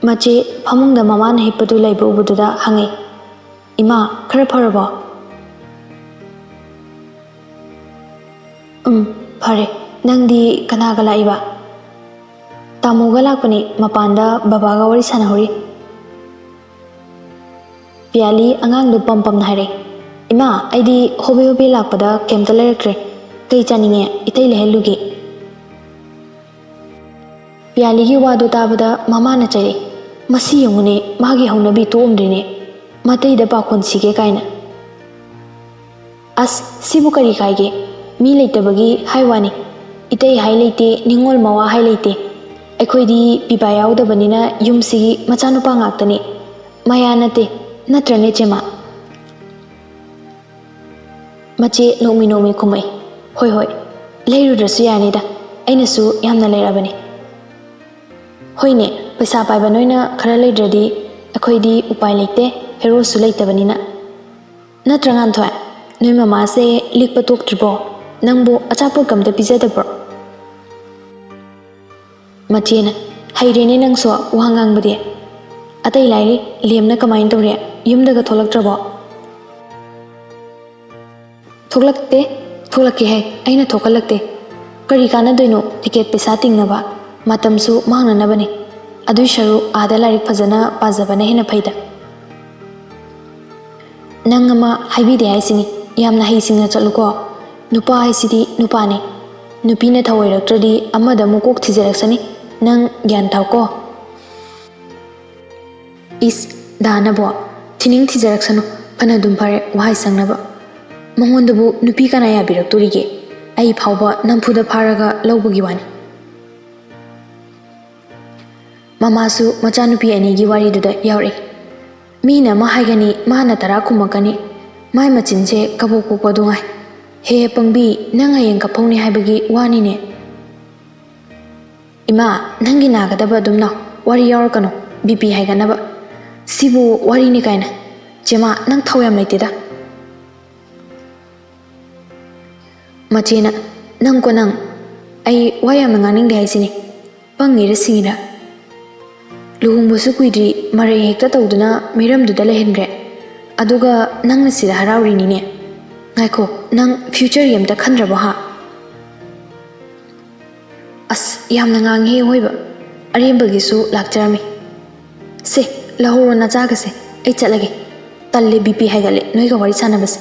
ꯃꯆꯦ ꯐꯃꯨꯡꯗ ꯃꯃꯥꯅ ꯍꯤꯞꯄꯗꯨ ꯂꯩꯕ ꯎꯕꯗꯨꯗ ꯍꯪꯉꯦ, "ꯏꯃꯥ, ꯈꯔ ꯐꯔꯕꯣ?" "ꯎꯝ, ꯐꯔꯦ꯫ ꯅꯪꯗꯤ ꯀꯅꯥꯒ ꯂꯥꯛꯏꯕ?" "ꯇꯥꯃꯣꯒ ꯂꯥꯛꯄꯅꯤ, ꯃꯄꯥꯟꯗ ꯕꯕꯥꯒ ꯋꯥꯔꯤ ꯁꯥꯟꯅꯍꯧꯔꯤ꯫" ꯄꯤꯌꯥꯂꯤ ꯑꯉꯥꯡꯗꯨ ꯄꯝ ꯄꯝꯅ ꯍꯥꯏꯔꯛꯏ, "ꯏꯃꯥ, ꯑꯩꯗꯤ ꯍꯣꯕꯦ ꯍꯣꯕꯦ ꯂꯥꯛꯄꯗ ꯀꯩꯝꯇ ꯂꯩꯔꯛꯇ꯭ꯔꯦ꯫ ꯀꯩ ꯆꯥꯅꯤꯡꯉꯦ? ꯏꯇꯩ ꯂꯩꯍꯜꯂꯨꯒꯦ꯫" ꯄꯤꯌꯥꯂꯤꯒꯤ ꯋꯥꯗꯨ ꯇꯥꯕꯗ ꯃꯃꯥꯅ ꯆꯩꯔꯛꯏ, "ꯃꯁꯤ ꯌꯦꯡꯉꯨꯅꯦ, ꯃꯥꯒꯤ ꯍꯧꯅꯕꯤ ꯇꯣꯛꯑꯝꯗ꯭ꯔꯤꯅꯦ, ꯃꯇꯩꯗ ꯄꯥꯈꯣꯟ ꯁꯤꯒꯦ ꯀꯥꯏꯅ꯫" "ꯑꯁ, ꯁꯤꯕꯨ ꯀꯔꯤ ꯀꯥꯏꯒꯦ? ꯃꯤ ꯂꯩꯇꯕꯒꯤ ꯍꯥꯏ ꯋꯥꯅꯤ꯫ ꯏꯇꯩ ꯍꯥꯏ ꯂꯩꯇꯦ, ꯅꯤꯡꯉꯣꯜ ꯃꯋꯥ ꯍꯥꯏ ꯂꯩꯇꯦ꯫ ꯑꯩꯈꯣꯏꯗꯤ ꯄꯤꯕꯥ ꯌꯥꯎꯗꯕꯅꯤꯅ ꯌꯨꯝꯁꯤꯒꯤ ꯃꯆꯥꯅꯨꯄꯥ ꯉꯥꯛꯇꯅꯤ꯫ ꯃꯌꯥ ꯅꯠꯇꯦ, ꯅꯠꯇ꯭ꯔꯅꯦ, ꯆꯦꯃ?" ꯃꯆꯦ ꯅꯣꯛꯃꯤ ꯅꯣꯛꯃꯤ ꯈꯨꯝꯃꯛꯏ, "ꯍꯣꯏ, ꯍꯣꯏ, ꯂꯩꯔꯨꯗ꯭ꯔꯁꯨ ꯌꯥꯅꯤꯗ, ꯑꯩꯅꯁꯨ ꯌꯥꯝꯅ ꯂꯩꯔꯕꯅꯤ꯫" "ꯍꯣꯏꯅꯦ, ꯄꯩꯁꯥ ꯄꯥꯏꯕ ꯅꯣꯏꯅ ꯈꯔ ꯂꯩꯗ꯭ꯔꯗꯤ ꯑꯩꯈꯣꯏꯗꯤ ꯎꯄꯥꯏ ꯂꯩꯇꯦ, ꯍꯦꯔꯣꯁꯨ ꯂꯩꯇꯕꯅꯤꯅ꯫ ꯅꯠꯇ꯭ꯔ, ꯉꯥꯟꯊꯣꯏ? ꯅꯣꯏ ꯃꯃꯥꯁꯦ ꯂꯤꯛꯄ ꯇꯣꯛꯇ꯭ꯔꯤꯕꯣ? ꯅꯪꯕꯨ ꯑꯆꯥꯄꯣꯠꯀ ꯑꯝꯇ ꯄꯤꯖꯗꯕ꯭ꯔꯣ?" ꯃꯆꯦꯅ, "ꯍꯩꯔꯦꯅꯦ ꯅꯪꯁꯨ ꯋꯥ ꯉꯥꯡꯕꯗꯤ꯫ ꯑꯇꯩ ꯂꯥꯏꯔꯤ, ꯂꯦꯝꯅ ꯀꯃꯥꯏꯅ ꯇꯧꯔꯤ? ꯌꯨꯝꯗꯒ ꯊꯣꯛꯂꯛꯇ꯭ꯔꯕꯣ?" "ꯊꯣꯛꯂꯛꯇꯦ, ꯊꯣꯛꯂꯛꯀꯦ ꯍꯥꯏ, ꯑꯩꯅ ꯊꯣꯛꯍꯜꯂꯛꯇꯦ꯫ ꯀꯔꯤ ꯀꯥꯟꯅꯗꯣꯏꯅꯣ ꯇꯤꯀꯦꯠ ꯄꯩꯁꯥ ꯇꯤꯡꯅꯕ? ꯃꯇꯝꯁꯨ ꯃꯥꯡꯅꯅꯕꯅꯤ꯫ ꯑꯗꯨꯏ ꯁꯔꯨꯛ ꯑꯥꯗ ꯂꯥꯏꯔꯤꯛ ꯐꯖꯅ ꯄꯥꯖꯕꯅ ꯍꯦꯟꯅ ꯐꯩꯗ꯫" "ꯅꯪ ꯑꯃ ꯍꯥꯏꯕꯤꯗꯦ ꯍꯥꯏꯁꯤꯅꯤ, ꯌꯥꯝꯅ ꯍꯩꯁꯤꯡꯅ ꯆꯠꯂꯨꯀꯣ꯫ ꯅꯨꯄꯥ ꯍꯥꯏꯁꯤꯗꯤ ꯅꯨꯄꯥꯅꯤ꯫ ꯅꯨꯄꯤꯅ ꯊꯧꯑꯣꯏꯔꯛꯇ꯭ꯔꯗꯤ ꯑꯃꯗ ꯑꯃꯨꯛ ꯀꯣꯛ ꯊꯤꯖꯔꯛꯁꯅꯤ꯫ ꯅꯪ ꯒ꯭ꯌꯥꯟ ꯇꯥꯎꯀꯣ꯫" "ꯏꯁ, ꯗꯥꯅꯕꯣ, ꯊꯤꯅꯤꯡ ꯊꯤꯖꯔꯛꯁꯅꯨ, ꯐꯅꯗꯨꯝ ꯐꯔꯦ ꯋꯥꯍꯩ ꯁꯪꯅꯕ꯫ ꯃꯉꯣꯟꯗꯕꯨ ꯅꯨꯄꯤ ꯀꯅꯥ ꯌꯥꯕꯤꯔꯛꯇꯣꯔꯤꯒꯦ? ꯑꯩ ꯐꯥꯎꯕ ꯅꯝꯐꯨꯗ ꯐꯥꯔꯒ ꯂꯧꯕꯒꯤ ꯋꯥꯅꯤ꯫" ꯃꯃꯥꯁꯨ ꯃꯆꯥꯅꯨꯄꯤ ꯑꯅꯤꯒꯤ ꯋꯥꯔꯤꯗꯨꯗ ꯌꯥꯎꯔꯛꯏ꯫ ꯃꯤꯅ ꯑꯃ ꯍꯥꯏꯒꯅꯤ, ꯃꯥꯅ ꯇꯔꯥ ꯈꯨꯝꯃꯛꯀꯅꯤ꯫ ꯃꯥꯏ ꯃꯆꯤꯟꯁꯦ ꯀꯕꯣꯛ ꯄꯣꯛꯄ ꯑꯗꯨ ꯉꯥꯏ꯫ "ꯍꯦ ꯄꯪꯕꯤ, ꯅꯪ ꯍꯌꯦꯡ ꯀꯞꯐꯧꯅꯤ ꯍꯥꯏꯕꯒꯤ ꯋꯥꯅꯤꯅꯦ꯫" "ꯏꯃꯥ, ꯅꯪꯒꯤ ꯅꯥꯒꯗꯕ ꯑꯗꯨꯝ ꯅꯥꯎ, ꯋꯥꯔꯤ ꯌꯥꯎꯔꯛꯀꯅꯨ, ꯕꯤ ꯄꯤ ꯍꯥꯏꯒꯠꯅꯕ꯫ ꯁꯤꯕꯨ ꯋꯥꯔꯤꯅꯤ ꯀꯥꯏꯅ꯫ ꯆꯦꯃꯥ, ꯅꯪ ꯊꯧ ꯌꯥꯝ ꯂꯩꯇꯦꯗ꯫" ꯃꯆꯦꯅ, "ꯅꯪꯀꯣ ꯅꯪ, ꯑꯩ ꯋꯥ ꯌꯥꯝꯅ ꯉꯥꯡꯅꯤꯡꯗꯦ ꯍꯥꯏꯁꯤꯅꯤ꯫ ꯄꯪꯉꯤꯔ ꯁꯤꯡꯉꯤꯔ?" ꯂꯨꯍꯣꯡꯕꯁꯨ ꯀꯨꯏꯗ꯭ꯔꯤ, ꯃꯔꯩ ꯍꯦꯛꯇ ꯇꯧꯗꯨꯅ ꯃꯤꯔꯝꯗꯨꯗ ꯂꯩꯍꯟꯈ꯭ꯔꯦ꯫ ꯑꯗꯨꯒ ꯅꯪꯅ ꯁꯤꯗ ꯍꯔꯥꯎꯔꯤꯅꯤꯅꯦ꯫ ꯉꯥꯏꯈꯣ, ꯅꯪ future ꯒꯤ ꯑꯝꯇ ꯈꯟꯗ꯭ꯔꯕꯣ ꯍꯥ? ꯑꯁ, ꯌꯥꯝꯅ ꯉꯥꯡꯉꯦ ꯑꯋꯣꯏꯕ꯫ ꯑꯔꯦꯝꯕꯒꯤꯁꯨ ꯂꯥꯛꯆꯔꯝꯃꯤ꯫ ꯁꯦ, ꯂꯧꯍꯧꯔꯣ ꯅꯆꯥꯒꯁꯦ, ꯑꯩ ꯆꯠꯂꯒꯦ꯫ ꯇꯜꯂꯦ, B P ꯍꯥꯏꯒꯠꯂꯦ ꯅꯣꯏꯒ ꯋꯥꯔꯤ ꯁꯥꯟꯅꯕꯁꯦ꯫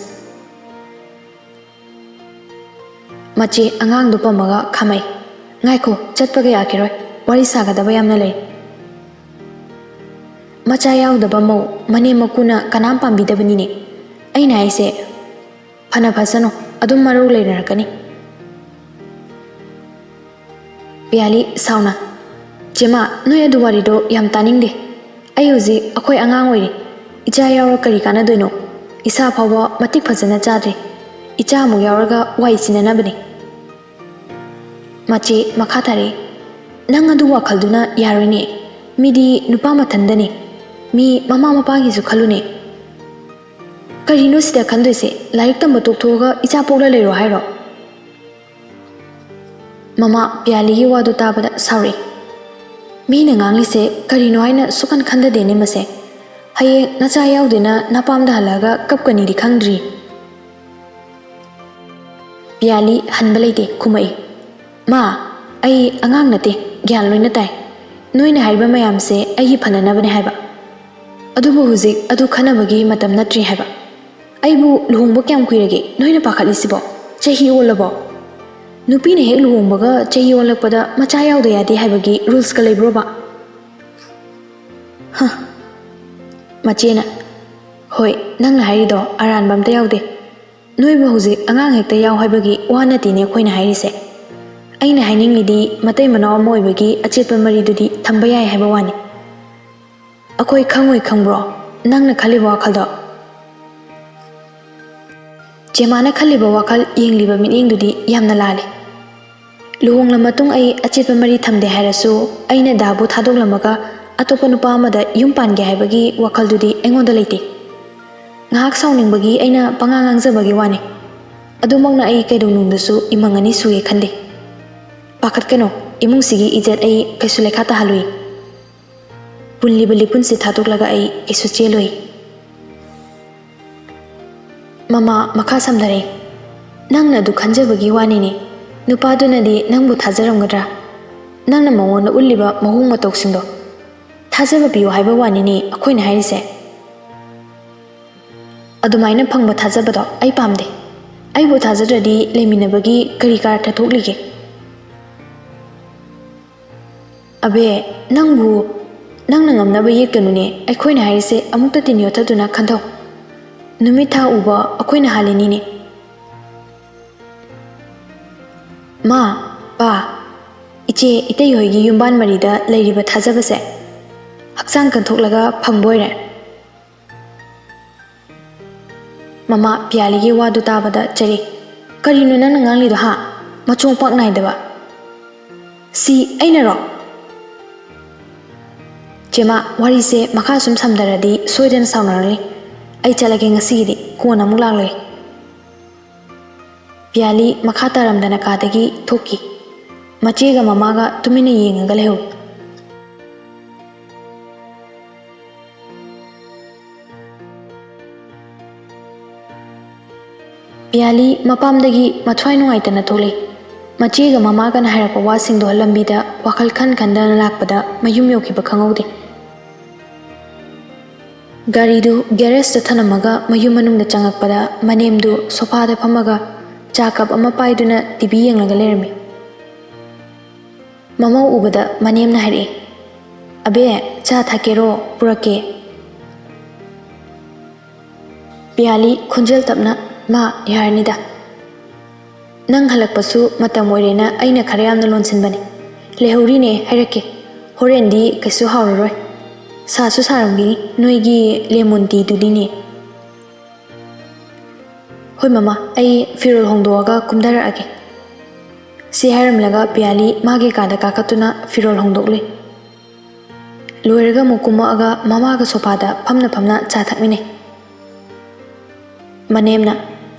ꯃꯆꯦ ꯑꯉꯥꯡꯗꯣ ꯄꯝꯃꯒ ꯈꯥꯝꯃꯛꯏ꯫ ꯉꯥꯏꯈꯣ, ꯆꯠꯄꯒ ꯌꯥꯈꯤꯔꯣꯏ, ꯋꯥꯔꯤ ꯁꯥꯒꯗꯕ ꯌꯥꯝꯅ ꯂꯩ꯫ ꯃꯆꯥ ꯌꯥꯎꯗꯕ ꯃꯧ ꯃꯅꯦꯝ ꯃꯀꯨꯅ ꯀꯅꯥꯝ ꯄꯥꯝꯕꯤꯗꯕꯅꯤꯅꯦ꯫ ꯑꯩꯅ ꯍꯥꯏꯁꯦ, ꯐꯅ ꯐꯖꯅꯣ, ꯑꯗꯨꯝ ꯃꯔꯧ ꯂꯩꯅꯔꯛꯀꯅꯤ꯫ ꯄꯤꯌꯥꯂꯤ ꯁꯥꯎꯅ, "ꯆꯦꯃꯥ, ꯅꯣꯏ ꯑꯗꯨ ꯋꯥꯔꯤꯗꯣ ꯌꯥꯝ ꯇꯥꯅꯤꯡꯗꯦ꯫ ꯑꯩ ꯍꯧꯖꯤꯛ ꯑꯩꯈꯣꯏ ꯑꯉꯥꯡ ꯑꯣꯏꯔꯤ꯫ ꯏꯆꯥ ꯌꯥꯎꯔ ꯀꯔꯤ ꯀꯥꯟꯅꯗꯣꯏꯅꯣ? ꯏꯁꯥ ꯐꯥꯎꯕ ꯃꯇꯤꯛ ꯐꯖꯅ ꯆꯥꯗ꯭ꯔꯤ꯫ ꯏꯆꯥ ꯑꯃꯨꯛ ꯌꯥꯎꯔꯒ ꯋꯥꯏ ꯆꯤꯟꯅꯅꯕꯅꯤ꯫" ꯃꯆꯦ ꯃꯈꯥ ꯇꯥꯔꯛꯏ, "ꯅꯪ ꯑꯗꯨ ꯋꯥꯈꯜꯗꯨꯅ ꯌꯥꯔꯣꯏꯅꯦ꯫ ꯃꯤꯗꯤ ꯅꯨꯄꯥ ꯃꯊꯟꯗꯅꯤ꯫ ꯃꯤ ꯃꯃꯥ ꯃꯄꯥꯒꯤꯁꯨ ꯈꯜꯂꯨꯅꯦ꯫ ꯀꯔꯤꯅꯣ ꯁꯤꯗ ꯈꯟꯗꯣꯏꯁꯦ? ꯂꯥꯏꯔꯤꯛ ꯇꯝꯕ ꯇꯣꯛꯊꯣꯛꯑꯒ ꯏꯆꯥ ꯄꯣꯛꯂ ꯂꯩꯔꯣ ꯍꯥꯏꯔꯣ?" ꯃꯃꯥ ꯄꯤꯌꯥꯂꯤꯒꯤ ꯋꯥꯗꯨ ꯇꯥꯕꯗ ꯁꯥꯎꯔꯛꯏ꯫ "ꯃꯤꯅ ꯉꯥꯡꯂꯤꯁꯦ ꯀꯔꯤꯅꯣ ꯍꯥꯏꯅ ꯁꯨꯛꯈꯟ ꯈꯟꯗꯗꯦꯅꯦ ꯃꯁꯦ꯫ ꯍꯌꯦꯡ ꯅꯆꯥ ꯌꯥꯎꯗꯦꯅ ꯅꯄꯥꯝꯗ ꯍꯜꯂꯛꯑꯒ ꯀꯞꯀꯅꯤꯗꯤ ꯈꯪꯗ꯭ꯔꯤ꯫" ꯄꯤꯌꯥꯂꯤ ꯍꯟꯕ ꯂꯩꯇꯦ, ꯈꯨꯝꯃꯛꯏ, "ꯃꯥ, ꯑꯩ ꯑꯉꯥꯡ ꯅꯠꯇꯦ, ꯒ꯭ꯌꯥꯟ ꯂꯣꯏꯅ ꯇꯥꯏ꯫ ꯅꯣꯏꯅ ꯍꯥꯏꯔꯤꯕ ꯃꯌꯥꯝꯁꯦ ꯑꯩꯒꯤ ꯐꯅꯅꯕꯅꯦ ꯍꯥꯏꯕ꯫ ꯑꯗꯨꯕꯨ ꯍꯧꯖꯤꯛ ꯑꯗꯨ ꯈꯟꯅꯕꯒꯤ ꯃꯇꯝ ꯅꯠꯇ꯭ꯔꯤ ꯍꯥꯏꯕ꯫ ꯑꯩꯕꯨ ꯂꯨꯍꯣꯡꯕ ꯀꯌꯥꯝ ꯀꯨꯏꯔꯒꯦ ꯅꯣꯏꯅ ꯄꯥꯈꯠꯂꯤꯁꯤꯕꯣ? ꯆꯍꯤ ꯑꯣꯜꯂꯕꯣ? ꯅꯨꯄꯤꯅ ꯍꯦꯛ ꯂꯨꯍꯣꯡꯕꯒ ꯆꯍꯤ ꯑꯣꯜꯂꯛꯄꯗ ꯃꯆꯥ ꯌꯥꯎꯗ ꯌꯥꯗꯦ ꯍꯥꯏꯕꯒꯤ rules ꯀ ꯂꯩꯕ꯭ꯔꯣꯕ?" ꯍ꯫ ꯃꯆꯦꯅ, "ꯍꯣꯏ, ꯅꯪꯅ ꯍꯥꯏꯔꯤꯗꯣ ꯑꯔꯥꯟꯕ ꯑꯝꯇ ꯌꯥꯎꯗꯦ꯫ ꯅꯣꯏꯕꯨ ꯍꯧꯖꯤꯛ ꯑꯉꯥꯡ ꯍꯦꯛꯇ ꯌꯥꯎ ꯍꯥꯏꯕꯒꯤ ꯋꯥ ꯅꯠꯇꯦꯅꯦ ꯑꯩꯈꯣꯏꯅ ꯍꯥꯏꯔꯤꯁꯦ꯫ ꯑꯩꯅ ꯍꯥꯏꯅꯤꯡꯉꯤꯗꯤ ꯃꯇꯩ ꯃꯅꯥꯎ ꯑꯃ ꯑꯣꯏꯕꯒꯤ ꯑꯆꯦꯠꯄ ꯃꯔꯤꯗꯨꯗꯤ ꯊꯝꯕ ꯌꯥꯏ ꯍꯥꯏꯕ ꯋꯥꯅꯤ꯫" "ꯑꯩꯈꯣꯏ ꯈꯪꯉꯣꯏ ꯈꯪꯕ꯭ꯔꯣ ꯅꯪꯅ ꯈꯜꯂꯤꯕ ꯋꯥꯈꯜꯗꯣ?" ꯆꯦꯃꯥꯅ ꯈꯜꯂꯤꯕ ꯋꯥꯈꯜ, ꯌꯦꯡꯂꯤꯕ ꯃꯤꯠꯌꯦꯡꯗꯨꯗꯤ ꯌꯥꯝꯅ ꯂꯥꯜꯂꯤ꯫ ꯂꯨꯍꯣꯡꯂ ꯃꯇꯨꯡ ꯑꯩ ꯑꯆꯦꯠꯄ ꯃꯔꯤ ꯊꯝꯗꯦ ꯍꯥꯏꯔꯁꯨ, ꯑꯩꯅ ꯗꯥꯕꯨ ꯊꯥꯗꯣꯛꯂꯝꯃꯒ ꯑꯇꯣꯞꯄ ꯅꯨꯄꯥ ꯑꯃꯗ ꯌꯨꯝ ꯄꯥꯟꯒꯦ ꯍꯥꯏꯕꯒꯤ ꯋꯥꯈꯜꯗꯨꯗꯤ ꯑꯩꯉꯣꯟꯗ ꯂꯩꯇꯦ꯫ ꯉꯥꯏꯍꯥꯛ ꯁꯥꯎꯅꯤꯡꯕꯒꯤ ꯑꯩꯅ ꯄꯉꯥꯡ ꯉꯥꯡꯖꯕꯒꯤ ꯋꯥꯅꯤ꯫ ꯑꯗꯨꯃꯛꯅ ꯑꯩ ꯀꯩꯗꯧꯅꯨꯡꯗꯁꯨ ꯏꯃꯪ ꯑꯅꯤ ꯁꯨꯏ ꯈꯟꯗꯦ꯫ ꯄꯥꯈꯠꯀꯅꯨ, ꯏꯃꯨꯡꯁꯤꯒꯤ ꯏꯖꯠ ꯑꯩ ꯀꯩꯁꯨ ꯂꯩꯈꯥ ꯇꯥꯍꯜꯂꯨꯏ꯫ ꯄꯨꯜꯂꯤꯕ ꯂꯤꯄꯨꯟꯁꯦ ꯊꯥꯗꯣꯛꯂꯒ ꯑꯩ ꯀꯩꯁꯨ ꯆꯦꯜꯂꯣꯏ꯫ ꯃꯃꯥ ꯃꯈꯥ ꯁꯝꯊꯔꯛꯏ, "ꯅꯪꯅ ꯑꯗꯨ ꯈꯟꯖꯕꯒꯤ ꯋꯥꯅꯤꯅꯦ꯫ ꯅꯨꯄꯥꯗꯨꯅꯗꯤ ꯅꯪꯕꯨ ꯊꯥꯖꯔꯝꯒꯗ꯭ꯔꯥ? ꯅꯪꯅ ꯃꯉꯣꯟꯗ ꯎꯠꯂꯤꯕ ꯃꯑꯣꯡ ꯃꯇꯧꯁꯤꯡꯗꯣ꯫ ꯊꯥꯖꯕ ꯄꯤꯌꯨ ꯍꯥꯏꯕ ꯋꯥꯅꯤꯅꯦ ꯑꯩꯈꯣꯏꯅ ꯍꯥꯏꯔꯤꯁꯦ꯫ ꯑꯗꯨꯃꯥꯏꯅ ꯐꯪꯕ ꯊꯥꯖꯕꯗꯣ ꯑꯩ ꯄꯥꯝꯗꯦ꯫ ꯑꯩꯕꯨ ꯊꯥꯖꯗ꯭ꯔꯗꯤ ꯂꯩꯃꯤꯟꯅꯕꯒꯤ ꯀꯔꯤ ꯀꯥꯔꯊ ꯊꯣꯛꯂꯤꯒꯦ?" "ꯑꯕꯦ, ꯅꯪꯕꯨ, ꯅꯪꯅ ꯉꯝꯅꯕ ꯌꯦꯠꯀꯅꯨꯅꯦ꯫ ꯑꯩꯈꯣꯏꯅ ꯍꯥꯏꯔꯤꯁꯦ ꯑꯃꯨꯛꯇ ꯇꯤꯟ ꯌꯣꯠꯊꯗꯨꯅ ꯈꯟꯊꯧ꯫ ꯅꯨꯃꯤꯠ ꯊꯥ ꯎꯕ ꯑꯩꯈꯣꯏꯅ ꯍꯥꯜꯂꯤꯅꯤꯅꯦ꯫" "ꯃꯥ, ꯄꯥ, ꯏꯆꯦ, ꯏꯇꯩ ꯍꯣꯏꯒꯤ ꯌꯨꯝꯕꯥꯟ ꯃꯔꯤꯗ ꯂꯩꯔꯤꯕ ꯊꯥꯖꯕꯁꯦ ꯍꯛꯆꯥꯡ ꯀꯟꯊꯣꯛꯂꯒ ꯐꯪꯕ ꯑꯣꯏꯔꯦ꯫" ꯃꯃꯥ ꯄꯤꯌꯥꯂꯤꯒꯤ ꯋꯥꯗꯨ ꯇꯥꯕꯗ ꯆꯩꯔꯛꯏ꯫ "ꯀꯔꯤꯅꯣ ꯅꯪꯅ ꯉꯥꯡꯂꯤꯗꯣ, ꯍꯥ? ꯃꯆꯣꯡ ꯄꯥꯛ ꯅꯥꯏꯗꯕ꯫ ꯁꯤ ꯑꯩꯅꯔꯣ?" "ꯆꯦꯃꯥ, ꯋꯥꯔꯤꯁꯦ ꯃꯈꯥ ꯁꯨꯝ ꯁꯝꯊꯔꯗꯤ ꯁꯣꯏꯗꯅ ꯁꯥꯎꯅꯔꯅꯤ꯫ ꯑꯩ ꯆꯠꯂꯒꯦ ꯉꯁꯤꯒꯤꯗꯤ, ꯀꯣꯟꯅ ꯑꯃꯨꯛ ꯂꯥꯛꯂꯒꯦ꯫" ꯄꯤꯌꯥꯂꯤ ꯃꯈꯥ ꯇꯥꯔꯝꯗꯅ ꯀꯥꯗꯒꯤ ꯊꯣꯛꯈꯤ꯫ ꯃꯆꯦꯒ ꯃꯃꯥꯒ ꯇꯨꯃꯤꯟꯅ ꯌꯦꯡꯉꯒ ꯂꯩꯍꯧꯏ꯫ ꯄꯤꯌꯥꯂꯤ ꯃꯄꯥꯝꯗꯒꯤ ꯃꯊ꯭ꯋꯥꯏ ꯅꯨꯡꯉꯥꯏꯇꯅ ꯊꯣꯛꯂꯛꯏ꯫ ꯃꯆꯦꯒ ꯃꯃꯥꯒꯅ ꯍꯥꯏꯔꯛꯄ ꯋꯥꯁꯤꯡꯗꯣ ꯂꯝꯕꯤꯗ ꯋꯥꯈꯜ ꯈꯟ ꯈꯟꯗꯅ ꯂꯥꯛꯄꯗ ꯃꯌꯨꯝ ꯌꯧꯈꯤꯕ ꯈꯪꯍꯧꯗꯦ꯫ ꯒꯥꯔꯤꯗꯨ ꯒꯦꯔꯦꯖꯇ ꯊꯅꯝꯃꯒ ꯃꯌꯨꯝ ꯃꯅꯨꯡꯗ ꯆꯪꯉꯛꯄꯗ ꯃꯅꯦꯝꯗꯨ ꯁꯣꯐꯥꯗ ꯐꯝꯃꯒ ꯆꯥ ꯀꯞ ꯑꯃ ꯄꯥꯏꯗꯨꯅ ꯇꯤ ꯚꯤ ꯌꯦꯡꯂꯒ ꯂꯩꯔꯝꯃꯤ꯫ ꯃꯃꯧ ꯎꯕꯗ ꯃꯅꯦꯝꯅ ꯍꯥꯏꯔꯛꯏ, "ꯑꯕꯦ, ꯆꯥ ꯊꯛꯀꯦꯔꯣ? ꯄꯨꯔꯛꯀꯦ?" ꯄꯤꯌꯥꯂꯤ ꯈꯣꯟꯖꯦꯜ ꯇꯞꯅ, "ꯃꯥ, ꯌꯥꯔꯅꯤꯗ꯫ ꯅꯪ ꯍꯜꯂꯛꯄꯁꯨ ꯃꯇꯝ ꯑꯣꯏꯔꯦꯅ ꯑꯩꯅ ꯈꯔ ꯌꯥꯝꯅ ꯂꯣꯟꯁꯤꯟꯕꯅꯤ꯫ ꯂꯩꯍꯧꯔꯤꯅꯦ, ꯍꯥꯏꯔꯛꯀꯦ꯫ ꯍꯣꯔꯦꯟꯗꯤ ꯀꯩꯁꯨ ꯍꯥꯎꯔꯔꯣꯏ꯫ ꯁꯥꯁꯨ ꯁꯥꯔꯝꯒꯤꯅꯤ, ꯅꯣꯏꯒꯤ ꯂꯦꯃꯣꯟ ꯇꯤꯗꯨꯗꯤꯅꯦ꯫" "ꯍꯣꯏ ꯃꯃꯥ, ꯑꯩ ꯐꯤꯔꯣꯜ ꯍꯣꯡꯗꯣꯛꯑꯒ ꯀꯨꯝꯊꯔꯛꯑꯒꯦ꯫" ꯁꯤ ꯍꯥꯏꯔꯝꯂꯒ ꯄꯤꯌꯥꯂꯤ ꯃꯥꯒꯤ ꯀꯥꯗ ꯀꯥꯈꯠꯇꯨꯅ ꯐꯤꯔꯣꯜ ꯍꯣꯡꯗꯣꯛꯂꯨꯏ꯫ ꯂꯣꯏꯔꯒ ꯑꯃꯨꯛ ꯀꯨꯝꯃꯛꯑꯒ ꯃꯃꯥꯒ ꯁꯣꯐꯥꯗ ꯐꯝꯅ ꯐꯝꯅ ꯆꯥ ꯊꯛꯃꯤꯟꯅꯩ꯫ ꯃꯅꯦꯝꯅ,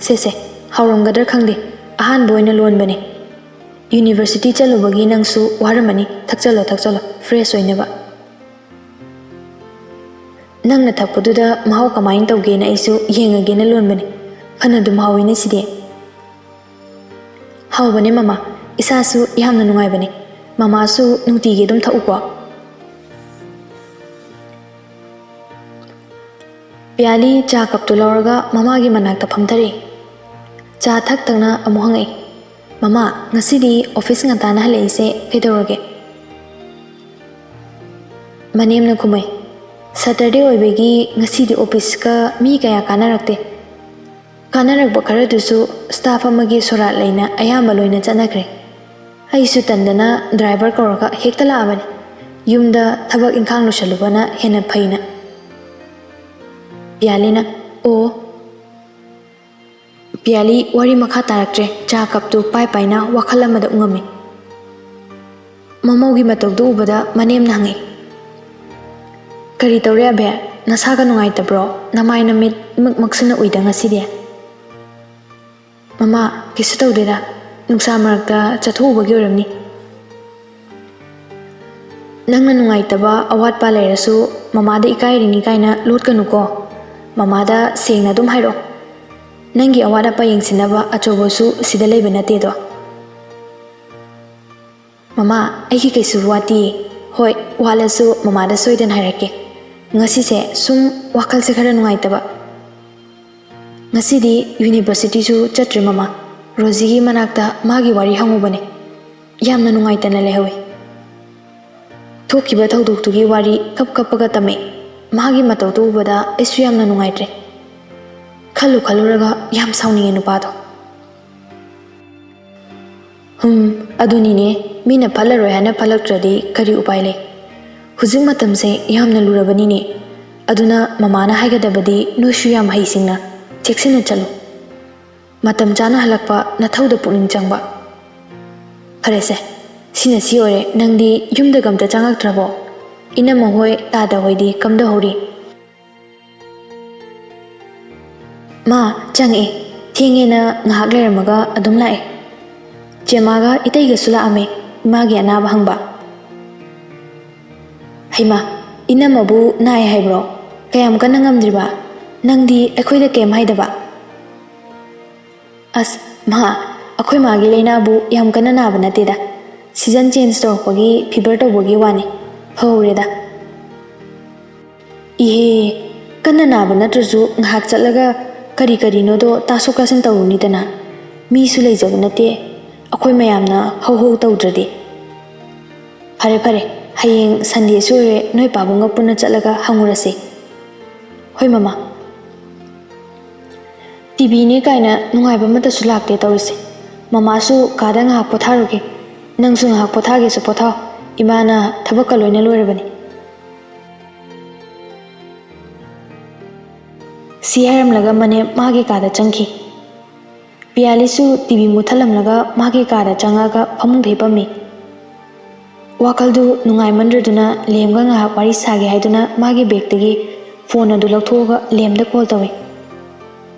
"ꯁꯦ ꯁꯦ, ꯍꯥꯎꯔꯝꯒꯗ꯭ꯔꯥ ꯈꯪꯗꯦ, ꯑꯍꯥꯟꯕ ꯑꯣꯏꯅ ꯂꯣꯟꯕꯅꯦ꯫ ꯌꯨꯅꯤꯚꯔꯁꯤꯇꯤ ꯆꯠꯂꯨꯕꯒꯤ ꯅꯪꯁꯨ ꯋꯥꯔꯝꯃꯅꯤ, ꯊꯛꯆꯜꯂꯣ ꯊꯛꯆꯜꯂꯣ, ꯐ꯭ꯔꯦꯁ ꯑꯣꯏꯅꯕ꯫" ꯅꯪꯅ ꯊꯛꯄꯗꯨꯗ ꯃꯍꯥꯎ ꯀꯃꯥꯏꯅ ꯇꯧꯒꯦꯅ ꯑꯩꯁꯨ ꯌꯦꯡꯉꯒꯦꯅ ꯂꯣꯟꯕꯅꯤ꯫ ꯐꯅꯗꯨꯝ ꯍꯥꯎꯋꯤꯅꯦ ꯁꯤꯗꯤ꯫ ꯍꯥꯎꯕꯅꯦ ꯃꯃꯥ, ꯏꯁꯥꯁꯨ ꯌꯥꯝꯅ ꯅꯨꯡꯉꯥꯏꯕꯅꯦ꯫ ꯃꯃꯥꯁꯨ ꯅꯨꯡꯇꯤꯒꯤ ꯑꯗꯨꯝ ꯊꯛꯎꯀꯣ꯫ ꯄꯤꯌꯥꯂꯤ ꯆꯥ ꯀꯞꯇꯨ ꯂꯧꯔꯒ ꯃꯃꯥꯒꯤ ꯃꯅꯥꯛꯇ ꯐꯝꯊꯔꯛꯏ꯫ ꯆꯥ ꯊꯛ ꯊꯛꯅ ꯑꯃꯨꯛ ꯍꯪꯉꯛꯏ, "ꯃꯃꯥ, ꯉꯁꯤꯗꯤ ꯑꯣꯐꯤꯁ ꯉꯟꯇꯥꯅ ꯍꯜꯂꯛꯏꯁꯦ ꯀꯩꯗꯧꯔꯒꯦ?" ꯃꯅꯦꯝꯅ ꯈꯨꯝꯃꯩ, "ꯁꯇꯔꯗꯦ ꯑꯣꯏꯕꯒꯤ ꯉꯁꯤꯗꯤ ꯑꯣꯐꯤꯁꯀ ꯃꯤ ꯀꯌꯥ ꯀꯥꯟꯅꯔꯛꯇꯦ꯫ ꯀꯥꯟꯅꯔꯛꯄ ꯈꯔꯗꯨꯁꯨ ꯁ꯭ꯇꯥꯐ ꯑꯃꯒꯤ ꯁꯣꯔꯥꯠ ꯂꯩꯅ ꯑꯌꯥꯝꯕ ꯂꯣꯏꯅ ꯆꯠꯅꯈ꯭ꯔꯦ꯫ ꯑꯩꯁꯨ ꯇꯟꯗꯅ ꯗ꯭ꯔꯥꯏꯚꯔ ꯀꯧꯔꯒ ꯍꯦꯛꯇ ꯂꯥꯛꯑꯕꯅꯤ꯫ ꯌꯨꯝꯗ ꯊꯕꯛ ꯏꯪꯈꯥꯡ ꯂꯣꯏꯁꯜꯂꯨꯕꯅ ꯍꯦꯟꯅ ꯐꯩꯅ꯫" ꯄꯤꯌꯥꯂꯤꯅ, "ꯑꯣ꯫" ꯄꯤꯌꯥꯂꯤ ꯋꯥꯔꯤ ꯃꯈꯥ ꯇꯥꯔꯛꯇ꯭ꯔꯦ꯫ ꯆꯥ ꯀꯞꯇꯨ ꯄꯥꯏ ꯄꯥꯏꯅ ꯋꯥꯈꯜ ꯑꯃꯗ ꯎꯉꯝꯃꯤ꯫ ꯃꯃꯧꯒꯤ ꯃꯇꯧꯗꯨ ꯎꯕꯗ ꯃꯅꯦꯝꯅ ꯍꯪꯉꯛꯏ, "ꯀꯔꯤ ꯇꯧꯔꯦ ꯑꯕꯦ? ꯅꯁꯥꯒ ꯅꯨꯡꯉꯥꯏꯇꯕ꯭ꯔꯣ? ꯅꯃꯥꯏ ꯅꯃꯤꯠ ꯏꯃꯛ ꯃꯛꯁꯤꯟꯅ ꯎꯏꯗ ꯉꯁꯤꯗꯤ?" "ꯃꯃꯥ, ꯀꯩꯁꯨ ꯇꯧꯗꯦꯗ꯫ ꯅꯨꯡꯁꯥ ꯃꯔꯛꯇ ꯆꯠꯊꯣꯛꯎꯕꯒꯤ ꯑꯣꯏꯔꯝꯅꯤ꯫" "ꯅꯪꯅ ꯅꯨꯡꯉꯥꯏꯇꯕ ꯑꯋꯥꯠꯄ ꯂꯩꯔꯁꯨ ꯃꯃꯥꯗ ꯏꯀꯥꯏꯔꯤꯅꯤ ꯀꯥꯏꯅ ꯂꯣꯠꯀꯅꯨꯀꯣ꯫ ꯃꯃꯥꯗ ꯁꯦꯡꯅ ꯑꯗꯨꯝ ꯍꯥꯏꯔꯛꯑꯣ꯫ ꯅꯪꯒꯤ ꯑꯋꯥꯠ ꯑꯄꯥ ꯌꯦꯡꯁꯤꯟꯅꯕ ꯑꯆꯧꯕꯁꯨ ꯁꯤꯗ ꯂꯩꯕ ꯅꯠꯇꯦꯗꯣ꯫" "ꯃꯃꯥ, ꯑꯩꯒꯤ ꯀꯩꯁꯨ ꯋꯥꯠꯇꯤꯌꯦ꯫ ꯍꯣꯏ, ꯋꯥꯠꯂꯁꯨ ꯃꯃꯥꯗ ꯁꯣꯏꯗꯅ ꯍꯥꯏꯔꯛꯀꯦ꯫ ꯉꯁꯤꯁꯦ ꯁꯨꯝ ꯋꯥꯈꯜꯁꯦ ꯈꯔ ꯅꯨꯡꯉꯥꯏꯇꯕ꯫ ꯉꯁꯤꯗꯤ ꯌꯨꯅꯤꯚꯔꯁꯤꯇꯤꯁꯨ ꯆꯠꯇ꯭ꯔꯦ ꯃꯃꯥ꯫ ꯔꯣꯖꯤꯒꯤ ꯃꯅꯥꯛꯇ ꯃꯥꯒꯤ ꯋꯥꯔꯤ ꯍꯪꯉꯨꯕꯅꯦ꯫ ꯌꯥꯝꯅ ꯅꯨꯡꯉꯥꯏꯇꯅ ꯂꯩꯍꯧꯋꯤ꯫ ꯊꯣꯛꯈꯤꯕ ꯊꯧꯗꯣꯛꯇꯨꯒꯤ ꯋꯥꯔꯤ ꯀꯞ ꯀꯞꯄꯒ ꯇꯝꯃꯦ꯫ ꯃꯥꯒꯤ ꯃꯇꯧꯗꯨ ꯎꯕꯗ ꯑꯩꯁꯨ ꯌꯥꯝꯅ ꯅꯨꯡꯉꯥꯏꯇ꯭ꯔꯦ꯫ ꯈꯜꯂꯨ ꯈꯜꯂꯨꯔꯒ ꯌꯥꯝ ꯁꯥꯎꯅꯤꯡꯉꯦ ꯅꯨꯄꯥꯗꯣ꯫" "ꯍꯨꯝ, ꯑꯗꯨꯅꯤꯅꯦ, ꯃꯤꯅ ꯐꯠꯂꯔꯣꯏ ꯍꯥꯏꯅ ꯐꯠꯂꯛꯇ꯭ꯔꯗꯤ ꯀꯔꯤ ꯎꯄꯥꯏ ꯂꯩ? ꯍꯧꯖꯤꯛ ꯃꯇꯝꯁꯦ ꯌꯥꯝꯅ ꯂꯨꯔꯕꯅꯤꯅꯦ꯫ ꯑꯗꯨꯅ ꯃꯃꯥꯅ ꯍꯥꯏꯒꯗꯕꯗꯤ ꯅꯣꯏꯁꯨ ꯌꯥꯝ ꯍꯩꯁꯤꯡꯅ ꯆꯦꯛꯁꯤꯟꯅ ꯆꯠꯂꯨ꯫ ꯃꯇꯝ ꯆꯥꯅ ꯍꯜꯂꯛꯄ ꯅꯊꯧꯗ ꯄꯨꯛꯅꯤꯡ ꯆꯪꯕ꯫ ꯐꯔꯦꯁꯦ, ꯁꯤꯅ ꯁꯤ ꯑꯣꯏꯔꯦ, ꯅꯪꯗꯤ ꯌꯨꯝꯗꯒ ꯑꯝꯇ ꯆꯪꯉꯛꯇ꯭ꯔꯕꯣ? ꯏꯅꯝꯃ ꯍꯣꯏ, ꯇꯥꯗ ꯍꯣꯏꯗꯤ ꯀꯝꯗꯧꯍꯧꯔꯤ?" "ꯃꯥ, ꯆꯪꯉꯛꯑꯦ꯫ ꯊꯦꯡꯉꯦꯅ ꯉꯥꯏꯍꯥꯛ ꯂꯩꯔꯝꯃꯒ ꯑꯗꯨꯝ ꯂꯥꯛꯑꯦ꯫ ꯆꯦꯃꯥꯒ ꯏꯇꯩꯒꯁꯨ ꯂꯥꯛꯑꯝꯃꯦ, ꯏꯃꯥꯒꯤ ꯑꯅꯥꯕ ꯍꯪꯕ꯫" "ꯍꯩꯃꯥ, ꯏꯅꯝꯃꯕꯨ ꯅꯥꯏ ꯍꯥꯏꯕ꯭ꯔꯣ? ꯀꯌꯥꯝ ꯀꯟꯅ ꯉꯝꯗ꯭ꯔꯤꯕ? ꯅꯪꯗꯤ ꯑꯩꯈꯣꯏꯗ ꯀꯩꯝ ꯍꯥꯏꯗꯕ? ꯑꯁ, ꯃꯥ, ꯑꯩꯈꯣꯏ ꯃꯥꯒꯤ ꯂꯥꯏꯅꯥꯕꯨ ꯌꯥꯝ ꯀꯟꯅ ꯅꯥꯕ ꯅꯠꯇꯦꯗ꯫ ꯁꯤꯖꯟ ꯆꯦꯟꯖ ꯇꯧꯔꯛꯄꯒꯤ ꯐꯤꯚꯔ ꯇꯧꯕꯒꯤ ꯋꯥꯅꯤ꯫ ꯐꯍꯧꯔꯦꯗ꯫ ꯏꯍꯦ, ꯀꯟꯅ ꯅꯥꯕ ꯅꯠꯇ꯭ꯔꯁꯨ ꯉꯥꯏꯍꯥꯛ ꯆꯠꯂꯒ ꯀꯔꯤ ꯀꯔꯤꯅꯣꯗꯣ ꯇꯥꯊꯣꯛ ꯇꯥꯁꯤꯟ ꯇꯧꯔꯨꯅꯤꯗꯅ꯫ ꯃꯤꯁꯨ ꯂꯩꯖꯕ ꯅꯠꯇꯦ, ꯑꯩꯈꯣꯏ ꯃꯌꯥꯝꯅ ꯍꯧ ꯍꯧ ꯇꯧꯗ꯭ꯔꯗꯤ꯫ ꯐꯔꯦ ꯐꯔꯦ, ꯍꯌꯦꯡ ꯁꯟꯗꯦꯁꯨ ꯑꯣꯏꯔꯦ, ꯅꯣꯏ ꯄꯥꯕꯨꯡꯒ ꯄꯨꯟꯅ ꯆꯠꯂꯒ ꯍꯪꯉꯨꯔꯁꯦ꯫ ꯍꯣꯏ ꯃꯃꯥ꯫ ꯇꯤꯚꯤꯅꯦ ꯀꯥꯏꯅ ꯅꯨꯡꯉꯥꯏꯕ ꯑꯃꯠꯇꯁꯨ ꯂꯥꯛꯇꯦ ꯇꯧꯔꯤꯁꯦ꯫ ꯃꯃꯥꯁꯨ ꯀꯥꯗ ꯉꯥꯏꯍꯥꯛ ꯄꯣꯊꯥꯔꯨꯒꯦ, ꯅꯪꯁꯨ ꯉꯥꯏꯍꯥꯛ ꯄꯣꯊꯥꯒꯦꯁꯨ ꯄꯣꯊꯥꯎ꯫ ꯏꯃꯥꯅ ꯊꯕꯛꯀ ꯂꯣꯏꯅ ꯂꯣꯏꯔꯕꯅꯤ꯫ ꯁꯤ ꯍꯥꯏꯔꯝꯂꯒ ꯃꯅꯦꯝ ꯃꯥꯒꯤ ꯀꯥꯗ ꯆꯪꯈꯤ꯫ ꯄꯤꯌꯥꯂꯤꯁꯨ ꯇꯤꯚꯤ ꯃꯨꯠꯊꯠꯂꯝꯂꯒ ꯃꯥꯒꯤ ꯀꯥꯗ ꯆꯪꯉꯒ ꯐꯃꯨꯡꯗ ꯍꯤꯞꯄꯝꯃꯤ꯫ ꯋꯥꯈꯜꯗꯨ ꯅꯨꯡꯉꯥꯏꯃꯟꯗ꯭ꯔꯗꯨꯅ ꯂꯦꯝꯒ ꯉꯥꯏꯍꯥꯛ ꯋꯥꯔꯤ ꯁꯥꯒꯦ ꯍꯥꯏꯗꯨꯅ ꯃꯥꯒꯤ ꯕꯦꯒꯇꯒꯤ ꯐꯣꯟ ꯑꯗꯨ ꯂꯧꯊꯣꯛꯑꯒ ꯂꯦꯝꯗ ꯀꯣꯜ ꯇꯧꯏ꯫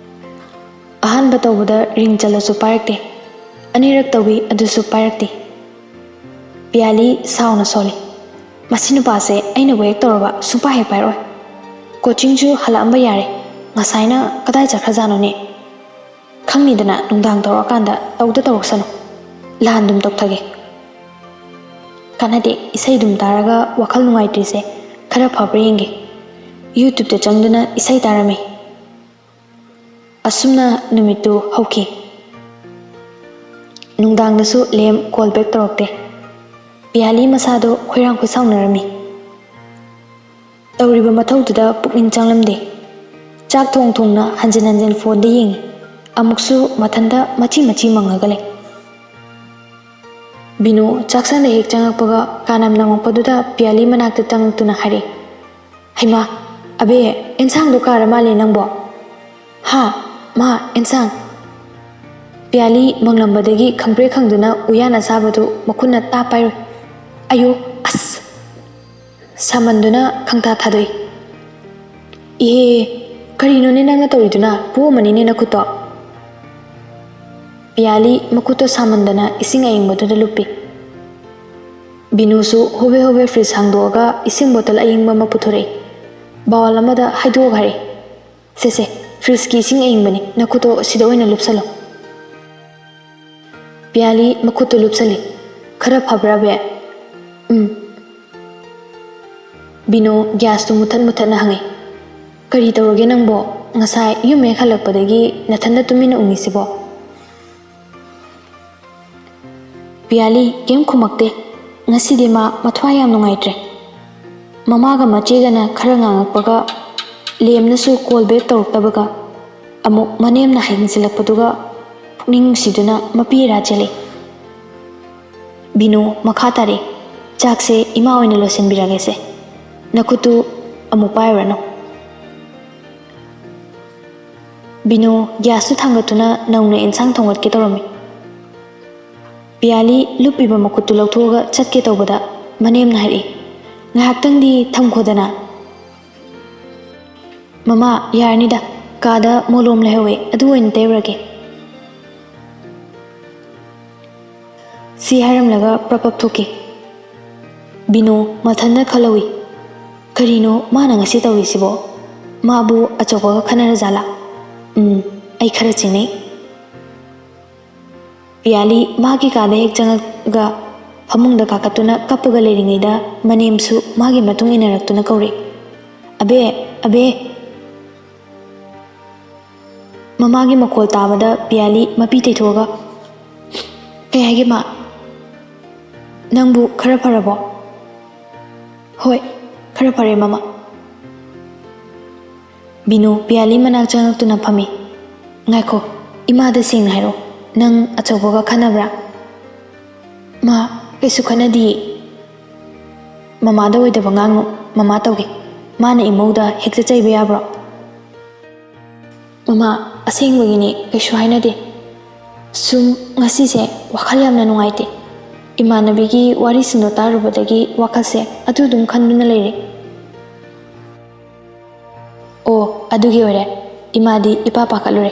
ꯑꯍꯥꯟꯕ ꯇꯧꯕꯗ ꯔꯤꯡ ꯆꯠꯂꯁꯨ ꯄꯥꯏꯔꯛꯇꯦ꯫ ꯑꯅꯤꯔꯛ ꯇꯧꯏ, ꯑꯗꯨꯁꯨ ꯄꯥꯏꯔꯛꯇꯦ꯫ ꯄꯤꯌꯥꯂꯤ ꯁꯥꯎꯅ ꯁꯣꯜꯂꯤ꯫ "ꯃꯁꯤ ꯅꯨꯄꯥꯁꯦ ꯑꯩꯅꯕꯨ ꯍꯦꯛ ꯇꯧꯔꯕ ꯁꯨꯡꯄꯥꯏ ꯍꯦꯛ ꯄꯥꯏꯔꯛꯑꯣꯏ꯫ ꯀꯣꯆꯤꯡꯁꯨ ꯍꯜꯂꯛꯑꯝꯕ ꯌꯥꯔꯦ, ꯉꯁꯥꯏꯅ ꯀꯗꯥꯏ ꯆꯠꯈ꯭ꯔꯖꯥꯠꯅꯣꯅꯦ? ꯈꯪꯅꯤꯗꯅ ꯅꯨꯡꯗꯥꯡ ꯇꯧꯔꯛꯑꯀꯥꯟꯗ ꯇꯧꯗ ꯇꯧꯔꯛꯁꯅꯨ꯫ ꯂꯥꯟꯗꯨꯝ ꯇꯧꯊꯒꯦ꯫ ꯀꯥꯟꯅꯗꯦ, ꯏꯁꯩꯗꯨꯝ ꯇꯥꯔꯒ ꯋꯥꯈꯜ ꯅꯨꯡꯉꯥꯏꯇ꯭ꯔꯤꯁꯦ ꯈꯔ ꯐꯕ꯭ꯔꯥ ꯌꯦꯡꯒꯦ꯫ YouTubeꯇ ꯆꯪꯗꯨꯅ ꯏꯁꯩ ꯇꯥꯔꯝꯃꯤ꯫" ꯑꯁꯨꯝꯅ ꯅꯨꯃꯤꯠꯇꯨ ꯍꯧꯈꯤ꯫ ꯅꯨꯡꯗꯥꯡꯗꯁꯨ ꯂꯦꯝ ꯀꯣꯜ ꯕꯦꯛ ꯇꯧꯔꯛꯇꯦ꯫ ꯄꯤꯌꯥꯂꯤ ꯃꯁꯥꯗꯣ ꯈꯣꯏꯔꯥꯡ ꯈꯣꯏꯁꯥꯎꯅꯔꯝꯃꯤ꯫ ꯇꯧꯔꯤꯕ ꯃꯊꯧꯗꯨꯗ ꯄꯨꯛꯅꯤꯡ ꯆꯪꯂꯝꯗꯦ꯫ ꯆꯥꯛ ꯊꯣꯡ ꯊꯣꯡꯅ ꯍꯟꯖꯤꯟ ꯍꯟꯖꯤꯟ ꯐꯣꯟꯗ ꯌꯦꯡꯉꯤ꯫ ꯑꯃꯨꯛꯁꯨ ꯃꯊꯟꯇ ꯃꯆꯤ ꯃꯆꯤ ꯃꯪꯉꯒ ꯂꯩ꯫ ꯕꯤꯅꯨ ꯆꯥꯛꯁꯪꯗ ꯍꯦꯛ ꯆꯪꯉꯛꯄꯒ ꯀꯥꯅꯝ ꯅꯝꯃꯛꯄꯗꯨꯗ ꯄꯤꯌꯥꯂꯤ ꯃꯅꯥꯛꯇ ꯆꯪꯉꯛꯇꯨꯅ ꯍꯥꯏꯔꯛꯏ, "ꯍꯩꯃꯥ, ꯑꯕꯦ, ꯑꯦꯟꯁꯥꯡꯗꯣ ꯀꯥꯔ ꯃꯥꯜꯂꯦ ꯅꯪꯕꯣ?" "ꯍꯥ? ꯃꯥ, ꯑꯦꯟꯁꯥꯡ?" ꯄꯤꯌꯥꯂꯤ ꯃꯪꯂꯝꯕꯗꯒꯤ ꯈꯪꯄ꯭ꯔꯦꯛ ꯈꯪꯗꯨꯅ ꯎꯌꯥꯟ ꯑꯁꯥꯕꯗꯨ ꯃꯈꯨꯠꯅ ꯇꯥꯞ ꯄꯥꯏꯔꯨꯏ꯫ "ꯑꯌꯣ, ꯑꯁ!" ꯁꯥꯃꯟꯗꯨꯅ ꯈꯪꯊꯥ ꯊꯥꯗꯣꯛꯏ꯫ "ꯏꯍꯦ, ꯀꯔꯤꯅꯣꯅꯦ ꯅꯪꯅ ꯇꯧꯔꯤꯗꯨꯅ? ꯄꯣꯝꯃꯅꯤꯅꯦ ꯅꯈꯨꯠꯇꯣ!" ꯄꯤꯌꯥꯂꯤ ꯃꯈꯨꯠꯇꯣ ꯁꯥꯃꯟꯗꯅ ꯏꯁꯤꯡ ꯑꯏꯪꯕꯗꯨꯗ ꯂꯨꯞꯄꯤ꯫ ꯕꯤꯅꯨꯁꯨ ꯍꯣꯕꯦ ꯍꯣꯕꯦ ꯐ꯭ꯔꯤꯖ ꯍꯥꯡꯗꯣꯛꯑꯒ ꯏꯁꯤꯡ ꯕꯣꯇꯜ ꯑꯏꯪꯕ ꯑꯃ ꯄꯨꯊꯣꯔꯛꯏ꯫ ꯕꯥꯎꯜ ꯑꯃꯗ ꯍꯩꯗꯣꯛꯑꯒ ꯍꯥꯏꯔꯛꯏ꯫ "ꯁꯦ ꯁꯦ, ꯐ꯭ꯔꯤꯖꯀꯤ ꯏꯁꯤꯡ ꯑꯏꯪꯕꯅꯤ, ꯅꯈꯨꯠꯇꯣ ꯁꯤꯗ ꯑꯣꯏꯅ ꯂꯨꯞꯁꯜꯂꯣ"꯫ ꯄꯤꯌꯥꯂꯤ ꯃꯈꯨꯠꯇꯨ ꯂꯨꯞꯁꯜꯂꯤ꯫ "ꯈꯔ ꯐꯕ꯭ꯔꯥ, ꯕꯦ?" "ꯎꯝ"꯫ ꯕꯤꯅꯣ ꯒ꯭ꯌꯥꯁꯇꯨ ꯃꯨꯊꯠ ꯃꯨꯊꯠꯅ ꯍꯪꯉꯤ꯫ "ꯀꯔꯤ ꯇꯧꯔꯒꯦ ꯅꯪꯕꯣ? ꯉꯁꯥꯏ ꯌꯨꯝ ꯍꯦꯛ ꯍꯜꯂꯛꯄꯗꯒꯤ ꯅꯊꯟꯗ ꯇꯨꯃꯤꯟꯅ ꯎꯪꯉꯤꯁꯤꯕꯣ?" ꯄꯤꯌꯥꯂꯤ ꯀꯩꯝ ꯈꯨꯝꯃꯛꯇꯦ꯫ ꯉꯁꯤꯗꯤ ꯃꯥ ꯃꯊ꯭ꯋꯥꯏ ꯌꯥꯝ ꯅꯨꯡꯉꯥꯏꯇ꯭ꯔꯦ꯫ ꯃꯃꯥꯒ ꯃꯆꯦꯒꯅ ꯈꯔ ꯉꯥꯡꯉꯛꯄꯒ, ꯂꯦꯝꯅꯁꯨ ꯀꯣꯜ ꯕꯦꯛ ꯇꯧꯔꯛꯇꯕꯒ, ꯑꯃꯨꯛ ꯃꯅꯦꯝꯅ ꯍꯦꯟꯖꯤꯜꯂꯛꯄꯗꯨꯒ ꯄꯨꯛꯅꯤꯡ ꯅꯨꯡꯁꯤꯗꯨꯅ ꯃꯄꯤ ꯏꯔꯥ ꯆꯦꯜꯂꯤ꯫ "ꯕꯤꯅꯨ, ꯃꯈꯥ ꯇꯥꯔꯛꯏ꯫ ꯆꯥꯛꯁꯦ ꯏꯃꯥ ꯑꯣꯏꯅ ꯂꯣꯏꯁꯤꯟꯕꯤꯔꯒꯦꯁꯦ꯫ ꯅꯈꯨꯠꯇꯨ ꯑꯃꯨꯛ ꯄꯥꯏꯔꯨꯔꯅꯨ"꯫ ꯕꯤꯅꯨ ꯒ꯭ꯌꯥꯁꯇꯨ ꯊꯥꯡꯒꯠꯇꯨꯅ ꯅꯧꯅ ꯏꯟꯁꯥꯡ ꯊꯣꯡꯒꯠꯀꯦ ꯇꯧꯔꯝꯃꯤ꯫ ꯄꯤꯌꯥꯂꯤ ꯂꯨꯞꯄꯤꯕ ꯃꯈꯨꯠꯇꯨ ꯂꯧꯊꯣꯛꯑꯒ ꯆꯠꯀꯦ ꯇꯧꯕꯗ ꯃꯅꯦꯝꯅ ꯍꯥꯏꯔꯛꯏ, "ꯉꯥꯏꯍꯥꯛꯇꯪꯗꯤ ꯊꯝꯈꯣꯗꯅ"꯫ "ꯃꯃꯥ, ꯌꯥꯔꯅꯤꯗ, ꯀꯥꯗ ꯃꯣꯂꯣꯝ ꯂꯩꯍꯧꯋꯦ, ꯑꯗꯨ ꯑꯣꯏꯅ ꯇꯩꯔꯨꯔꯒꯦ"꯫ ꯁꯤ ꯍꯥꯏꯔꯝꯂꯒ ꯄ꯭ꯔꯞ ꯄ꯭ꯔꯞ ꯊꯣꯛꯈꯤ꯫ ꯕꯤꯅꯨ ꯃꯊꯟꯇ ꯈꯜꯍꯧꯏ, "ꯀꯔꯤꯅꯣ ꯃꯥꯅ ꯉꯁꯤ ꯇꯧꯔꯤꯁꯤꯕꯣ? ꯃꯥꯕꯨ ꯑꯆꯧꯕꯒ ꯈꯠꯅꯔꯖꯥꯠꯂꯥ? ꯎꯝ, ꯑꯩ ꯈꯔ ꯆꯤꯡꯅꯩ"꯫ ꯄꯤꯌꯥꯂꯤ ꯃꯥꯒꯤ ꯀꯥꯗ ꯍꯦꯛ ꯆꯪꯉꯛꯑꯒ ꯐꯃꯨꯡꯗ ꯀꯥꯈꯠꯇꯨꯅ ꯀꯞꯄꯒ ꯂꯩꯔꯤꯉꯩꯗ ꯃꯅꯦꯝꯁꯨ ꯃꯥꯒꯤ ꯃꯇꯨꯡ ꯏꯟꯅꯔꯛꯇꯨꯅ ꯀꯧꯔꯛꯏ, "ꯑꯕꯦ, ꯑꯕꯦ!" ꯃꯃꯥꯒꯤ ꯃꯈꯣꯜ ꯇꯥꯕꯗ ꯄꯤꯌꯥꯂꯤ ꯃꯄꯤ ꯇꯩꯊꯣꯛꯑꯒ, "ꯀꯩ ꯍꯥꯏꯒꯦ ꯃꯥ? ꯅꯪꯕꯨ ꯈꯔ ꯐꯔꯕꯣ?" "ꯍꯣꯏ, ꯈꯔ ꯐꯔꯦ ꯃꯃꯥ"꯫ ꯕꯤꯅꯨ ꯄꯤꯌꯥꯂꯤ ꯃꯅꯥꯛ ꯆꯪꯉꯛꯇꯨꯅ ꯐꯝꯃꯤ꯫ "ꯉꯥꯏꯈꯣ, ꯏꯃꯥꯗ ꯁꯦꯡꯅ ꯍꯥꯏꯔꯛꯑꯣ, ꯅꯪ ꯑꯆꯧꯕꯒ ꯈꯠꯅꯕ꯭ꯔꯥ?" "ꯃꯥ ꯀꯩꯁꯨ ꯈꯠꯅꯗꯤꯌꯦ"꯫ "ꯃꯃꯥꯗ ꯑꯣꯏꯗꯕ ꯉꯥꯡꯅꯨ, ꯃꯃꯥ ꯇꯧꯒꯦ꯫ ꯃꯥꯅ ꯏꯃꯧꯗ ꯍꯦꯛꯇ ꯆꯩꯕ ꯌꯥꯕ꯭ꯔꯣ?" "ꯃꯃꯥ, ꯑꯁꯦꯡꯕꯒꯤꯅꯤ, ꯀꯩꯁꯨ ꯍꯥꯏꯅꯗꯦ꯫ ꯁꯨꯝ ꯉꯁꯤꯁꯦ ꯋꯥꯈꯜ ꯌꯥꯝꯅ ꯅꯨꯡꯉꯥꯏꯇꯦ꯫ ꯏꯃꯥꯟꯅꯕꯤꯒꯤ ꯋꯥꯔꯤꯁꯤꯡꯗꯣ ꯇꯥꯔꯨꯕꯗꯒꯤ ꯋꯥꯈꯜꯁꯦ ꯑꯗꯨ ꯑꯗꯨꯝ ꯈꯟꯗꯨꯅ ꯂꯩꯔꯦ"꯫ "ꯑꯣ, ꯑꯗꯨꯒꯤ ꯑꯣꯏꯔꯦ꯫ ꯏꯃꯥꯗꯤ ꯏꯄꯥ ꯄꯥꯈꯠꯂꯨꯔꯦ꯫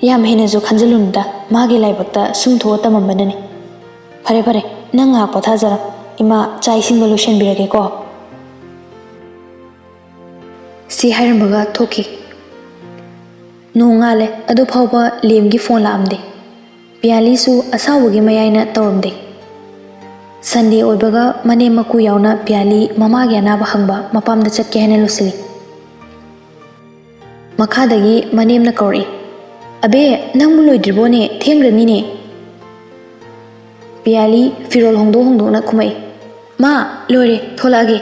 ꯌꯥꯝ ꯍꯦꯟꯅꯁꯨ ꯈꯟꯖꯤꯜꯂꯨꯅꯨꯗ, ꯃꯥꯒꯤ ꯂꯥꯏꯕꯛꯇ ꯁꯨꯝ ꯊꯣꯛꯑ ꯇꯝꯃꯝꯕꯅꯅꯤ꯫ ꯐꯔꯦ, ꯐꯔꯦ, ꯅꯪ ꯉꯥꯏꯍꯥꯛ ꯄꯣꯊꯥꯖꯔꯣ꯫ ꯏꯃꯥ ꯆꯥꯛ ꯏꯁꯤꯡꯗꯣ ꯂꯣꯏꯁꯤꯟꯕꯤꯔꯒꯦꯀꯣ"꯫ ꯍꯥꯏꯔꯝꯃꯒ ꯊꯣꯛꯈꯤ꯫ ꯅꯣꯡ ꯉꯥꯜꯂꯦ, ꯑꯗꯨ ꯐꯥꯎꯕ ꯂꯦꯝꯒꯤ ꯐꯣꯟ ꯂꯥꯛꯑꯝꯗꯦ꯫ ꯄꯤꯌꯥꯂꯤꯁꯨ ꯑꯁꯥꯎꯕꯒꯤ ꯃꯌꯥꯏꯅ ꯇꯧꯔꯝꯗꯦ꯫ ꯁꯟꯗꯦ ꯑꯣꯏꯕꯒ ꯃꯅꯦꯝ ꯃꯀꯨ ꯌꯥꯎꯅ ꯄꯤꯌꯥꯂꯤ ꯃꯃꯥꯒꯤ ꯑꯅꯥꯕ ꯍꯪꯕ ꯃꯄꯥꯝꯗ ꯆꯠꯀꯦ ꯍꯥꯏꯅ ꯂꯣꯏꯁꯤꯜꯂꯤ꯫ ꯃꯈꯥꯗꯒꯤ ꯃꯅꯦꯝꯅ ꯀꯧꯔꯛꯏ, "ꯑꯕꯦ, ꯅꯪꯕꯨ ꯂꯣꯏꯗ꯭ꯔꯤꯕꯣꯅꯦ? ꯊꯦꯡꯈ꯭ꯔꯅꯤꯅꯦ!" ꯄꯤꯌꯥꯂꯤ ꯐꯤꯔꯣꯜ ꯍꯣꯡꯗꯣꯛ ꯍꯣꯡꯗꯣꯛꯅ ꯈꯨꯝꯃꯛꯏ, "ꯃꯥ, ꯂꯣꯏꯔꯦ, ꯊꯣꯛꯂꯛꯑꯒꯦ꯫"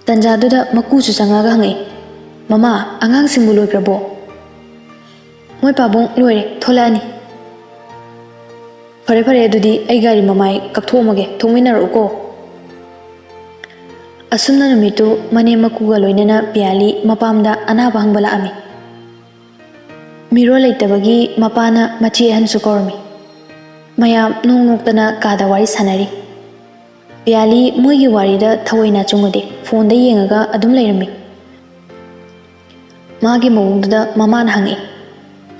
ꯇꯟꯖꯥꯗꯨꯗ ꯃꯀꯨꯁꯨ ꯆꯪꯉꯒ ꯍꯪꯉꯛꯏ, "ꯃꯃꯥ, ꯑꯉꯥꯡꯁꯤꯡꯕꯨ ꯂꯣꯏꯈ꯭ꯔꯕꯣ?" "ꯃꯣꯏ ꯄꯥꯕꯨꯡ ꯂꯣꯏꯔꯦ, ꯊꯣꯛꯂꯛꯑꯅꯤ꯫" "ꯐꯔꯦ ꯐꯔꯦ, ꯑꯗꯨꯗꯤ ꯑꯩ ꯒꯥꯔꯤ ꯃꯃꯥꯏ ꯀꯛꯊꯣꯛꯑꯝꯃꯒꯦ, ꯊꯣꯛꯃꯤꯟꯅꯔꯛꯎꯀꯣ꯫" ꯑꯁꯨꯝꯅ ꯅꯨꯃꯤꯠꯇꯨ ꯃꯅꯦꯝ ꯃꯀꯨꯒ ꯂꯣꯏꯅꯅ ꯄꯤꯌꯥꯂꯤ ꯃꯄꯥꯝꯗ ꯑꯅꯥꯕ ꯍꯪꯕ ꯂꯥꯛꯑꯝꯃꯤ꯫ ꯃꯤꯔꯣꯜ ꯂꯩꯇꯕꯒꯤ ꯃꯄꯥꯅ ꯃꯆꯦ ꯑꯍꯟꯁꯨ ꯀꯧꯔꯝꯃꯤ꯫ ꯃꯌꯥꯝ ꯅꯣꯛ ꯅꯣꯛꯇꯅ ꯀꯥꯗ ꯋꯥꯔꯤ ꯁꯥꯟꯅꯔꯤ꯫ ꯄꯤꯌꯥꯂꯤ ꯃꯣꯏꯒꯤ ꯋꯥꯔꯤꯗ ꯊꯑꯣꯏꯅ ꯆꯨꯡꯉꯨꯗꯦ, ꯐꯣꯟꯗ ꯌꯦꯡꯉꯒ ꯑꯗꯨꯝ ꯂꯩꯔꯝꯃꯤ꯫ ꯃꯥꯒꯤ ꯃꯑꯣꯡꯗꯨꯗ ꯃꯃꯥꯅ ꯍꯪꯉꯛꯏ,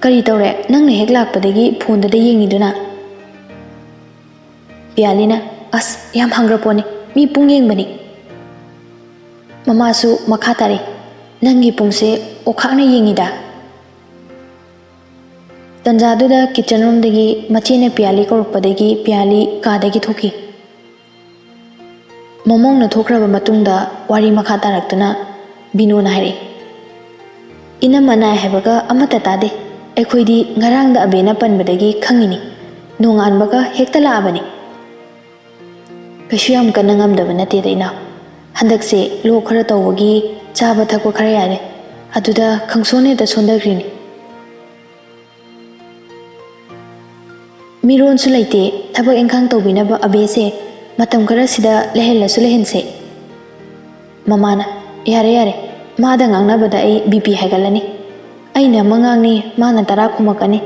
"ꯀꯔꯤ ꯇꯧꯔꯦ? ꯅꯪꯅ ꯍꯦꯛ ꯂꯥꯛꯄꯗꯒꯤ ꯐꯣꯟꯗꯨꯗ ꯌꯦꯡꯉꯤꯗꯨꯅ?" ꯄꯤꯌꯥꯂꯤꯅ, "ꯑꯁ, ꯌꯥꯝ ꯍꯪꯈ꯭ꯔ ꯄꯣꯠꯅꯤ, ꯃꯤ ꯄꯨꯡ ꯌꯦꯡꯕꯅꯤ꯫" ꯃꯃꯥꯁꯨ ꯃꯈꯥ ꯇꯥꯔꯛꯏ, "ꯅꯪꯒꯤ ꯄꯨꯡꯁꯦ ꯑꯣꯈꯥꯛꯅ ꯌꯦꯡꯉꯤꯗ꯫" ꯇꯟꯖꯥꯗꯨꯗ ꯀꯤꯆꯟ ꯔꯨꯝꯗꯒꯤ ꯃꯆꯦꯅ ꯄꯤꯌꯥꯂꯤ ꯀꯧꯔꯛꯄꯗꯒꯤ ꯄꯤꯌꯥꯂꯤ ꯀꯥꯗꯒꯤ ꯊꯣꯛꯈꯤ꯫ ꯃꯃꯧꯅ ꯊꯣꯛꯈ꯭ꯔꯕ ꯃꯇꯨꯡꯗ ꯋꯥꯔꯤ ꯃꯈꯥ ꯇꯥꯔꯛꯇꯨꯅ ꯕꯤꯅꯨꯅ ꯍꯥꯏꯔꯛꯏ, "ꯏꯅꯝꯃ ꯅꯥꯏ ꯍꯥꯏꯕꯒ ꯑꯃꯠꯇ ꯇꯥꯗꯦ꯫ ꯑꯩꯈꯣꯏꯗꯤ ꯉꯔꯥꯡꯗ ꯑꯕꯦꯅ ꯄꯟꯕꯗꯒꯤ ꯈꯪꯉꯤꯅꯤ꯫ ꯅꯣꯡꯉꯥꯟꯕꯒ ꯍꯦꯛꯇ ꯂꯥꯛꯑꯕꯅꯤ꯫" "ꯀꯩꯁꯨ ꯌꯥꯝ ꯀꯟꯅ ꯉꯝꯗꯕ ꯅꯠꯇꯦꯗ ꯏꯅꯥꯎ꯫ ꯍꯟꯗꯛꯁꯦ ꯂꯣꯛ ꯈꯔ ꯇꯧꯕꯒꯤ ꯆꯥꯕ ꯊꯛꯄ ꯈꯔ ꯌꯥꯗꯦ꯫ ꯑꯗꯨꯗ ꯈꯪꯁꯣꯟ ꯍꯦꯛꯇ ꯁꯣꯟꯊꯈ꯭ꯔꯤꯅꯤ꯫" "ꯃꯤꯔꯣꯟꯁꯨ ꯂꯩꯇꯦ ꯊꯕꯛ ꯏꯪꯈꯥꯡ ꯇꯧꯕꯤꯅꯕ ꯑꯕꯦꯁꯦ꯫ ꯃꯇꯝ ꯈꯔꯁꯤꯗ ꯂꯩꯍꯜꯂꯁꯨ ꯂꯩꯍꯟꯁꯦ꯫" ꯃꯃꯥꯅ, "ꯌꯥꯔꯦ, ꯌꯥꯔꯦ, ꯃꯥꯗ ꯉꯥꯡꯅꯕꯗ ꯑꯩ ꯕꯤ ꯄꯤ ꯍꯥꯏꯒꯠꯂꯅꯤ꯫ ꯑꯩꯅ ꯑꯃ ꯉꯥꯡꯅꯤ, ꯃꯥꯅ ꯇꯔꯥ ꯈꯨꯝꯃꯛꯀꯅꯤ꯫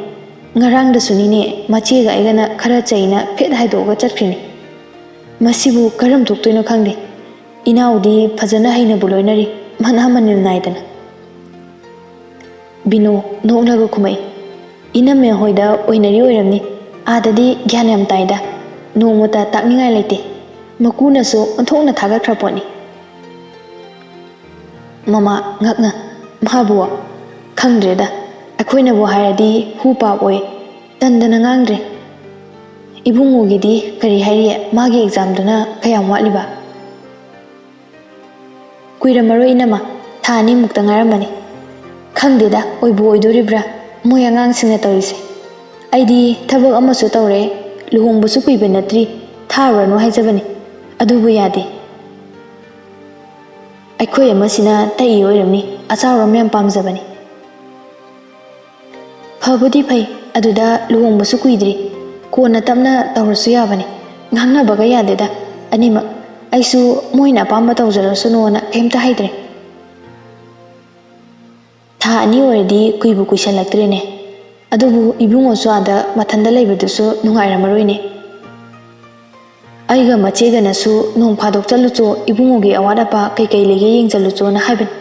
ꯉꯔꯥꯡꯗꯁꯨꯅꯤꯅꯦ, ꯃꯆꯦꯒ ꯑꯩꯒꯅ ꯈꯔ ꯆꯩꯅ ꯐꯦꯠ ꯍꯥꯏꯗꯣꯛꯑꯒ ꯆꯠꯈ꯭ꯔꯤꯅꯤ꯫ ꯃꯁꯤꯕꯨ ꯀꯔꯝ ꯊꯣꯛꯇꯣꯏꯅꯣ ꯈꯪꯗꯦ꯫ ꯏꯅꯥꯎꯗꯤ ꯐꯖꯅ ꯍꯩꯅꯕꯨ ꯂꯣꯏꯅꯔꯤ, ꯃꯅꯥ ꯃꯅꯤꯜ ꯅꯥꯏꯗꯅ꯫" ꯕꯤꯅꯨ ꯅꯣꯛꯂꯒ ꯈꯨꯝꯃꯛꯏ, "ꯏꯅꯝꯃꯦ ꯍꯣꯏꯗ ꯑꯣꯏꯅꯔꯤ ꯑꯣꯏꯔꯝꯅꯤ꯫ ꯑꯥꯗꯗꯤ ꯒ꯭ꯌꯥꯟ ꯌꯥꯝ ꯇꯥꯏꯗ꯫ ꯅꯣꯡꯃꯇ ꯇꯥꯛꯅꯤꯡꯉꯥꯏ ꯂꯩꯇꯦ꯫ ꯃꯀꯨꯅꯁꯨ ꯑꯣꯟꯊꯣꯛꯅ ꯊꯥꯒꯠꯈ꯭ꯔ ꯄꯣꯠꯅꯤ꯫" ꯃꯃꯥ ꯉꯛꯅ, "ꯃꯥꯕꯨ? ꯈꯪꯗ꯭ꯔꯦꯗ, ꯑꯩꯈꯣꯏꯅꯕꯨ ꯍꯥꯏꯔꯗꯤ ꯍꯨ ꯄꯥꯞ ꯑꯣꯏ, ꯇꯟꯗꯅ ꯉꯥꯡꯗ꯭ꯔꯦ꯫ ꯏꯕꯨꯡꯉꯣꯒꯤꯗꯤ ꯀꯔꯤ ꯍꯥꯏꯔꯤ, ꯃꯥꯒꯤ ꯑꯦꯛꯖꯥꯝꯗꯨꯅ ꯀꯌꯥꯝ ꯋꯥꯠꯂꯤꯕ?" "ꯀꯨꯏꯔꯝꯃꯔꯣꯏ ꯏꯅꯝꯃ, ꯊꯥ ꯑꯅꯤꯃꯨꯛꯇ ꯉꯥꯏꯔꯝꯕꯅꯤ꯫ ꯈꯪꯗꯦꯗ, ꯑꯣꯏꯕꯨ ꯑꯣꯏꯗꯣꯔꯤꯕ꯭ꯔꯥ ꯃꯣꯏ ꯑꯉꯥꯡꯁꯤꯡꯅ ꯇꯧꯔꯤꯁꯦ꯫ ꯑꯩꯗꯤ ꯊꯕꯛ ꯑꯃꯁꯨ ꯇꯧꯔꯦ, ꯂꯨꯍꯣꯡꯕꯁꯨ ꯀꯨꯏꯕ ꯅꯠꯇ꯭ꯔꯤ, ꯊꯥꯔꯨꯔꯅꯨ ꯍꯥꯏꯖꯕꯅꯤ, ꯑꯗꯨꯕꯨ ꯌꯥꯗꯦ꯫ ꯑꯩꯈꯣꯏ ꯑꯃꯁꯤꯅ ꯇꯛꯏ ꯑꯣꯏꯔꯝꯅꯤ, ꯑꯆꯥꯎꯔꯝ ꯌꯥꯝ ꯄꯥꯝꯖꯕꯅꯤ꯫" "ꯐꯕꯨꯗꯤ ꯐꯩ, ꯑꯗꯨꯗ ꯂꯨꯍꯣꯡꯕꯁꯨ ꯀꯨꯏꯗ꯭ꯔꯤ, ꯀꯣꯟꯅ ꯇꯞꯅ ꯇꯧꯔꯁꯨ ꯌꯥꯕꯅꯤ, ꯉꯥꯡꯅꯕꯒ ꯌꯥꯗꯦꯗ ꯑꯅꯤꯃꯛ꯫ ꯑꯩꯁꯨ ꯃꯣꯏꯅ ꯑꯄꯥꯝꯕ ꯇꯧꯖꯔꯁꯅꯨꯅ ꯀꯩꯝꯇ ꯍꯥꯏꯗ꯭ꯔꯦ꯫" "ꯊꯥ ꯑꯅꯤ ꯑꯣꯏꯔꯗꯤ ꯀꯨꯏꯕꯨ ꯀꯨꯏꯁꯜꯂꯛꯇ꯭ꯔꯦꯅꯦ꯫ ꯑꯗꯨꯕꯨ ꯏꯕꯨꯡꯉꯣꯁꯨ ꯑꯥꯗ ꯃꯊꯟꯇ ꯂꯩꯕꯗꯨꯁꯨ ꯅꯨꯡꯉꯥꯏꯔꯝꯃꯔꯣꯏꯅꯦ꯫ ꯑꯩꯒ ꯃꯆꯦꯒꯅꯁꯨ ꯅꯣꯡ ꯐꯥꯗꯣꯛ ꯆꯠꯂꯨꯆꯣ, ꯏꯕꯨꯡꯉꯣꯒꯤ ꯑꯋꯥꯠ ꯑꯄꯥ ꯀꯩꯀꯩ ꯂꯩꯒꯦ ꯌꯦꯡꯁꯜꯂꯨꯆꯣꯅ ꯍꯥꯏꯕꯅꯤ,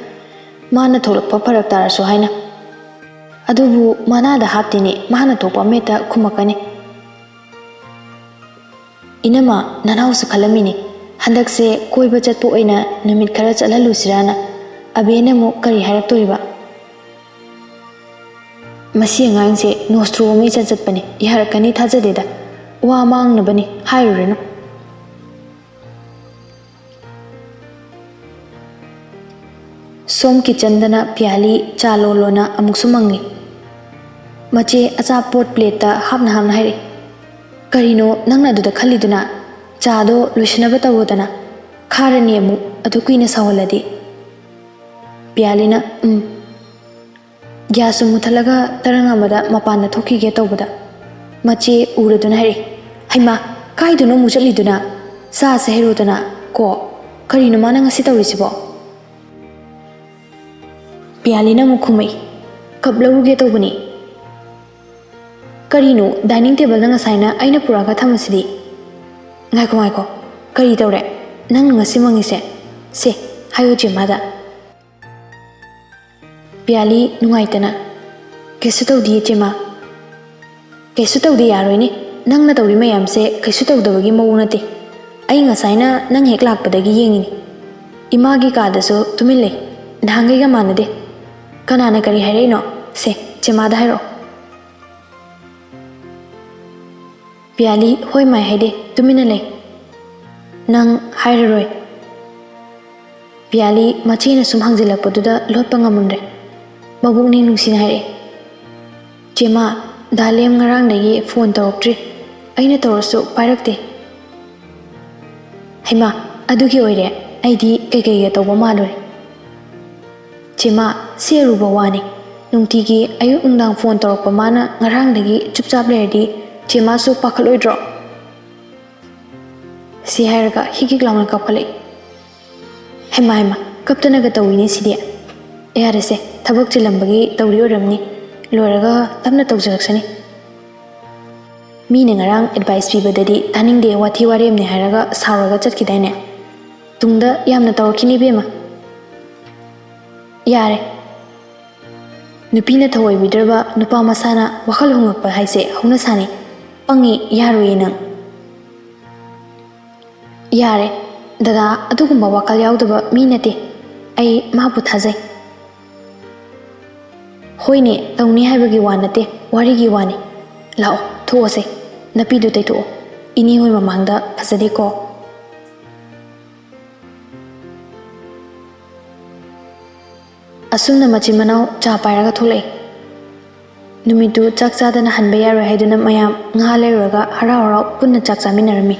ꯃꯥꯅ ꯊꯣꯛꯂꯛꯄ ꯐꯔꯛ ꯇꯥꯔꯁꯨ ꯍꯥꯏꯅ꯫ ꯑꯗꯨꯕꯨ ꯃꯅꯥꯗ ꯍꯥꯞꯇꯦꯅꯦ, ꯃꯥꯅ ꯊꯣꯛꯄ ꯑꯃ ꯍꯦꯛꯇ ꯈꯨꯝꯃꯛꯀꯅꯤ꯫" "ꯏꯅꯝꯃ, ꯅꯅꯥꯎꯁꯨ ꯈꯜꯂꯝꯃꯤꯅꯤ, ꯍꯟꯗꯛꯁꯦ ꯀꯣꯏꯕ ꯆꯠꯄ ꯑꯣꯏꯅ ꯅꯨꯃꯤꯠ ꯈꯔ ꯆꯠꯍꯜꯂꯨꯁꯤꯔꯥꯅ꯫ ꯑꯕꯦꯅ ꯑꯃꯨꯛ ꯀꯔꯤ ꯍꯥꯏꯔꯛꯇꯣꯔꯤꯕ?" "ꯃꯁꯤ ꯑꯉꯥꯡꯁꯦ ꯅꯣꯁꯇ꯭ꯔꯣ ꯑꯃ ꯏꯆꯠ ꯆꯠꯄꯅꯤ, ꯌꯥꯔꯛꯀꯅꯤ ꯊꯥꯖꯗꯦꯗ꯫ ꯋꯥ ꯃꯥꯡꯅꯕꯅꯤ, ꯍꯥꯏꯔꯨꯔꯅꯨ꯫" ꯁꯣꯝ ꯀꯤꯆꯟꯗꯅ ꯄꯤꯌꯥꯂꯤ ꯆꯥ ꯂꯣꯜꯂꯣꯅ ꯑꯃꯨꯛꯁꯨ ꯃꯪꯂꯤ꯫ ꯃꯆꯦ ꯑꯆꯥꯄꯣꯠ ꯄ꯭ꯂꯦꯠꯇ ꯍꯥꯞꯅ ꯍꯥꯞꯅ ꯍꯥꯏꯔꯛꯏ꯫ "ꯀꯔꯤꯅꯣ ꯅꯪꯅ ꯑꯗꯨꯗ ꯈꯜꯂꯤꯗꯨꯅ? ꯆꯥꯗꯣ ꯂꯣꯏꯁꯤꯟꯅꯕ ꯇꯧꯔꯣꯗꯅ꯫ ꯈꯥꯔꯅꯤ ꯑꯃꯨꯛ ꯑꯗꯨ ꯀꯨꯏꯅ ꯁꯧꯍꯜꯂꯗꯤ꯫" ꯄꯤꯌꯥꯂꯤꯅ, "ꯎꯝ꯫" ꯒ꯭ꯌꯥꯁꯁꯨ ꯃꯨꯊꯠꯂꯒ ꯇꯔꯪ ꯑꯃꯗ ꯃꯄꯥꯟꯗ ꯊꯣꯛꯈꯤꯒꯦ ꯇꯧꯕꯗ ꯃꯆꯦ ꯎꯔꯗꯨꯅ ꯍꯥꯏꯔꯛꯏ, "ꯍꯩꯃꯥ, ꯀꯥꯏꯗꯅꯣ ꯑꯃꯨꯛ ꯆꯠꯂꯤꯗꯨꯅ? ꯆꯥꯁꯦ ꯍꯩꯔꯣꯗꯅ ꯀꯣ꯫ ꯀꯔꯤꯅꯣ ꯃꯥꯅ ꯉꯁꯤ ꯇꯧꯔꯤꯁꯤꯕꯣ?" ꯄꯤꯌꯥꯂꯤꯅ ꯑꯃꯨꯛ ꯈꯨꯝꯃꯛꯏ, "ꯀꯞ ꯂꯧꯔꯨꯒꯦ ꯇꯧꯕꯅꯤ꯫" "ꯀꯔꯤꯅꯣ, ꯗꯥꯏꯅꯤꯡ ꯇꯦꯕꯜꯗ ꯉꯁꯥꯏꯅ ꯑꯩꯅ ꯄꯨꯔꯛꯑꯒ ꯊꯝꯃꯁꯤꯗꯤ?" "ꯉꯥꯏꯈꯣ, ꯉꯥꯏꯈꯣ, ꯀꯔꯤ ꯇꯧꯔꯦ? ꯅꯪꯅ ꯉꯁꯤ ꯃꯪꯉꯤꯁꯦ? ꯁꯦ, ꯍꯥꯏꯌꯣ ꯆꯦꯃꯥꯗ꯫" ꯄꯤꯌꯥꯂꯤ ꯅꯨꯡꯉꯥꯏꯇꯅ, "ꯀꯩꯁꯨ ꯇꯧꯗꯤꯌꯦ ꯆꯦꯃꯥ꯫ ꯀꯩꯁꯨ ꯇꯧꯗꯦ ꯌꯥꯔꯣꯏꯅꯦ꯫ ꯅꯪꯅ ꯇꯧꯔꯤ ꯃꯌꯥꯝꯁꯦ ꯀꯩꯁꯨ ꯇꯧꯗꯕꯒꯤ ꯃꯑꯣꯡ ꯅꯠꯇꯦ꯫ ꯑꯩ ꯉꯁꯥꯏꯅ ꯅꯪ ꯍꯦꯛ ꯂꯥꯛꯄꯗꯒꯤ ꯌꯦꯡꯉꯤꯅꯤ꯫ ꯏꯃꯥꯒꯤ ꯀꯥꯗꯁꯨ ꯇꯨꯃꯤꯟ ꯂꯩ꯫ ꯅꯍꯥꯟꯈꯩꯒ ꯃꯥꯟꯅꯗꯦ꯫ ꯀꯅꯥꯅ ꯀꯔꯤ ꯍꯥꯏꯔꯛꯏꯅꯣ? ꯁꯦ, ꯆꯦꯃꯥꯗ ꯍꯥꯏꯔꯛꯑꯣ꯫ ꯄꯤꯌꯥꯂꯤ ꯍꯣꯏ ꯃꯥꯏ ꯍꯥꯏꯗꯦ, ꯇꯨꯃꯤꯟꯅ ꯂꯩ꯫ ꯅꯪ ꯍꯥꯏꯔꯔꯣꯏ꯫ ꯄꯤꯌꯥꯂꯤ ꯃꯆꯦꯅ ꯁꯨꯝ ꯍꯪꯖꯤꯜꯂꯛꯄꯗꯨꯗ ꯂꯣꯠꯄ ꯉꯝꯃꯝꯗ꯭ꯔꯦ꯫ ꯃꯕꯨꯛꯅꯤꯡ ꯅꯨꯡꯁꯤꯅ ꯍꯥꯏꯔꯛꯑꯦ, "ꯆꯦꯃꯥ, ꯗꯥ ꯂꯦꯝ ꯉꯔꯥꯡꯗꯒꯤ ꯐꯣꯟ ꯇꯧꯔꯛꯇ꯭ꯔꯤ꯫ ꯑꯩꯅ ꯇꯧꯔꯁꯨ ꯄꯥꯏꯔꯛꯇꯦ꯫" ꯍꯩꯃꯥ, ꯑꯗꯨꯒꯤ ꯑꯣꯏꯔꯦ꯫ ꯑꯩꯗꯤ ꯀꯩꯀꯩꯒ ꯇꯧꯕ ꯃꯥꯜꯂꯨꯔꯦ꯫ "ꯆꯦꯃꯥ, ꯁꯤ ꯑꯔꯨꯕ ꯋꯥꯅꯤ꯫ ꯅꯨꯡꯇꯤꯒꯤ ꯑꯌꯨꯛ ꯅꯨꯡꯗꯥꯡ ꯐꯣꯟ ꯇꯧꯔꯛꯄ ꯃꯥꯅ ꯉꯔꯥꯡꯗꯒꯤ ꯆꯨꯞꯆꯥꯞ ꯂꯩꯔꯗꯤ ꯆꯦꯃꯥꯁꯨ ꯄꯥꯈꯠꯂꯣꯏꯗ꯭ꯔꯣ?" ꯁꯤ ꯍꯥꯏꯔꯒ ꯍꯤꯛ ꯍꯤꯛ ꯂꯥꯎꯅ ꯀꯞꯈꯠꯂꯛꯏ꯫ ꯍꯩꯃꯥ ꯍꯩꯃꯥ, ꯀꯞꯇꯅꯒ ꯇꯧꯏꯅꯦ ꯁꯤꯗꯤ꯫ ꯌꯥꯔꯦꯁꯦ, ꯊꯕꯛ ꯆꯤꯜꯂꯝꯕꯒꯤ ꯇꯧꯔꯤ ꯑꯣꯏꯔꯝꯅꯤ꯫ ꯂꯣꯏꯔꯒ ꯇꯞꯅ ꯇꯧꯖꯔꯛꯁꯅꯤ꯫ ꯃꯤꯅ ꯉꯔꯥꯡ ꯑꯦꯗꯚꯥꯏꯁ ꯄꯤꯕꯗꯗꯤ ꯇꯥꯅꯤꯡꯗꯦ, ꯋꯥꯊꯤ ꯋꯥꯔꯦꯝꯅꯦ ꯍꯥꯏꯔꯒ ꯁꯥꯎꯔꯒ ꯆꯠꯈꯤꯗꯥꯏꯅꯦ? ꯇꯨꯡꯗ ꯌꯥꯝꯅ ꯇꯧꯔꯛꯈꯤꯅꯤ ꯏꯕꯦꯝꯃ꯫ ꯌꯥꯔꯦ꯫ ꯅꯨꯄꯤꯅ ꯊꯧꯑꯣꯏꯕꯤꯗ꯭ꯔꯕ ꯅꯨꯄꯥ ꯃꯁꯥꯅ ꯋꯥꯈꯜ ꯍꯣꯡꯉꯛꯄ ꯍꯥꯏꯁꯦ ꯍꯧꯅꯁꯥꯅꯤ꯫ ꯄꯪꯉꯤ, ꯌꯥꯔꯣꯏꯌꯦ ꯅꯪ꯫ ꯌꯥꯔꯦ, ꯗꯗꯥ ꯑꯗꯨꯒꯨꯝꯕ ꯋꯥꯈꯜ ꯌꯥꯎꯗꯕ ꯃꯤ ꯅꯠꯇꯦ꯫ ꯑꯩ ꯃꯥꯕꯨ ꯊꯥꯖꯩ꯫ ꯍꯣꯏꯅꯦ, ꯇꯧꯅꯤ ꯍꯥꯏꯕꯒꯤ ꯋꯥ ꯅꯠꯇꯦ, ꯋꯥꯔꯤꯒꯤ ꯋꯥꯅꯤ꯫ ꯂꯥꯛꯑꯣ, ꯊꯣꯛꯑꯁꯦ꯫ ꯅꯄꯤꯗꯨ ꯇꯩꯊꯣꯛꯑꯣ꯫ ꯏꯅꯦ ꯍꯣꯏ ꯃꯃꯥꯡꯗ ꯐꯖꯗꯦꯀꯣ꯫ ꯑꯁꯨꯝꯅ ꯃꯆꯤꯟ ꯃꯅꯥꯎ ꯆꯥ ꯄꯥꯏꯔꯒ ꯊꯣꯛꯂꯛꯏ꯫ ꯅꯨꯃꯤꯠꯇꯨ ꯆꯥꯛ ꯆꯥꯗꯅ ꯍꯟꯕ ꯌꯥꯔꯣꯏ ꯍꯥꯏꯗꯨꯅ ꯃꯌꯥꯝ ꯉꯥ ꯂꯩꯔꯨꯔꯒ ꯍꯔꯥꯎ ꯍꯔꯥꯎ ꯄꯨꯟꯅ ꯆꯥꯛ ꯆꯥꯃꯤꯟꯅꯔꯝꯃꯤ꯫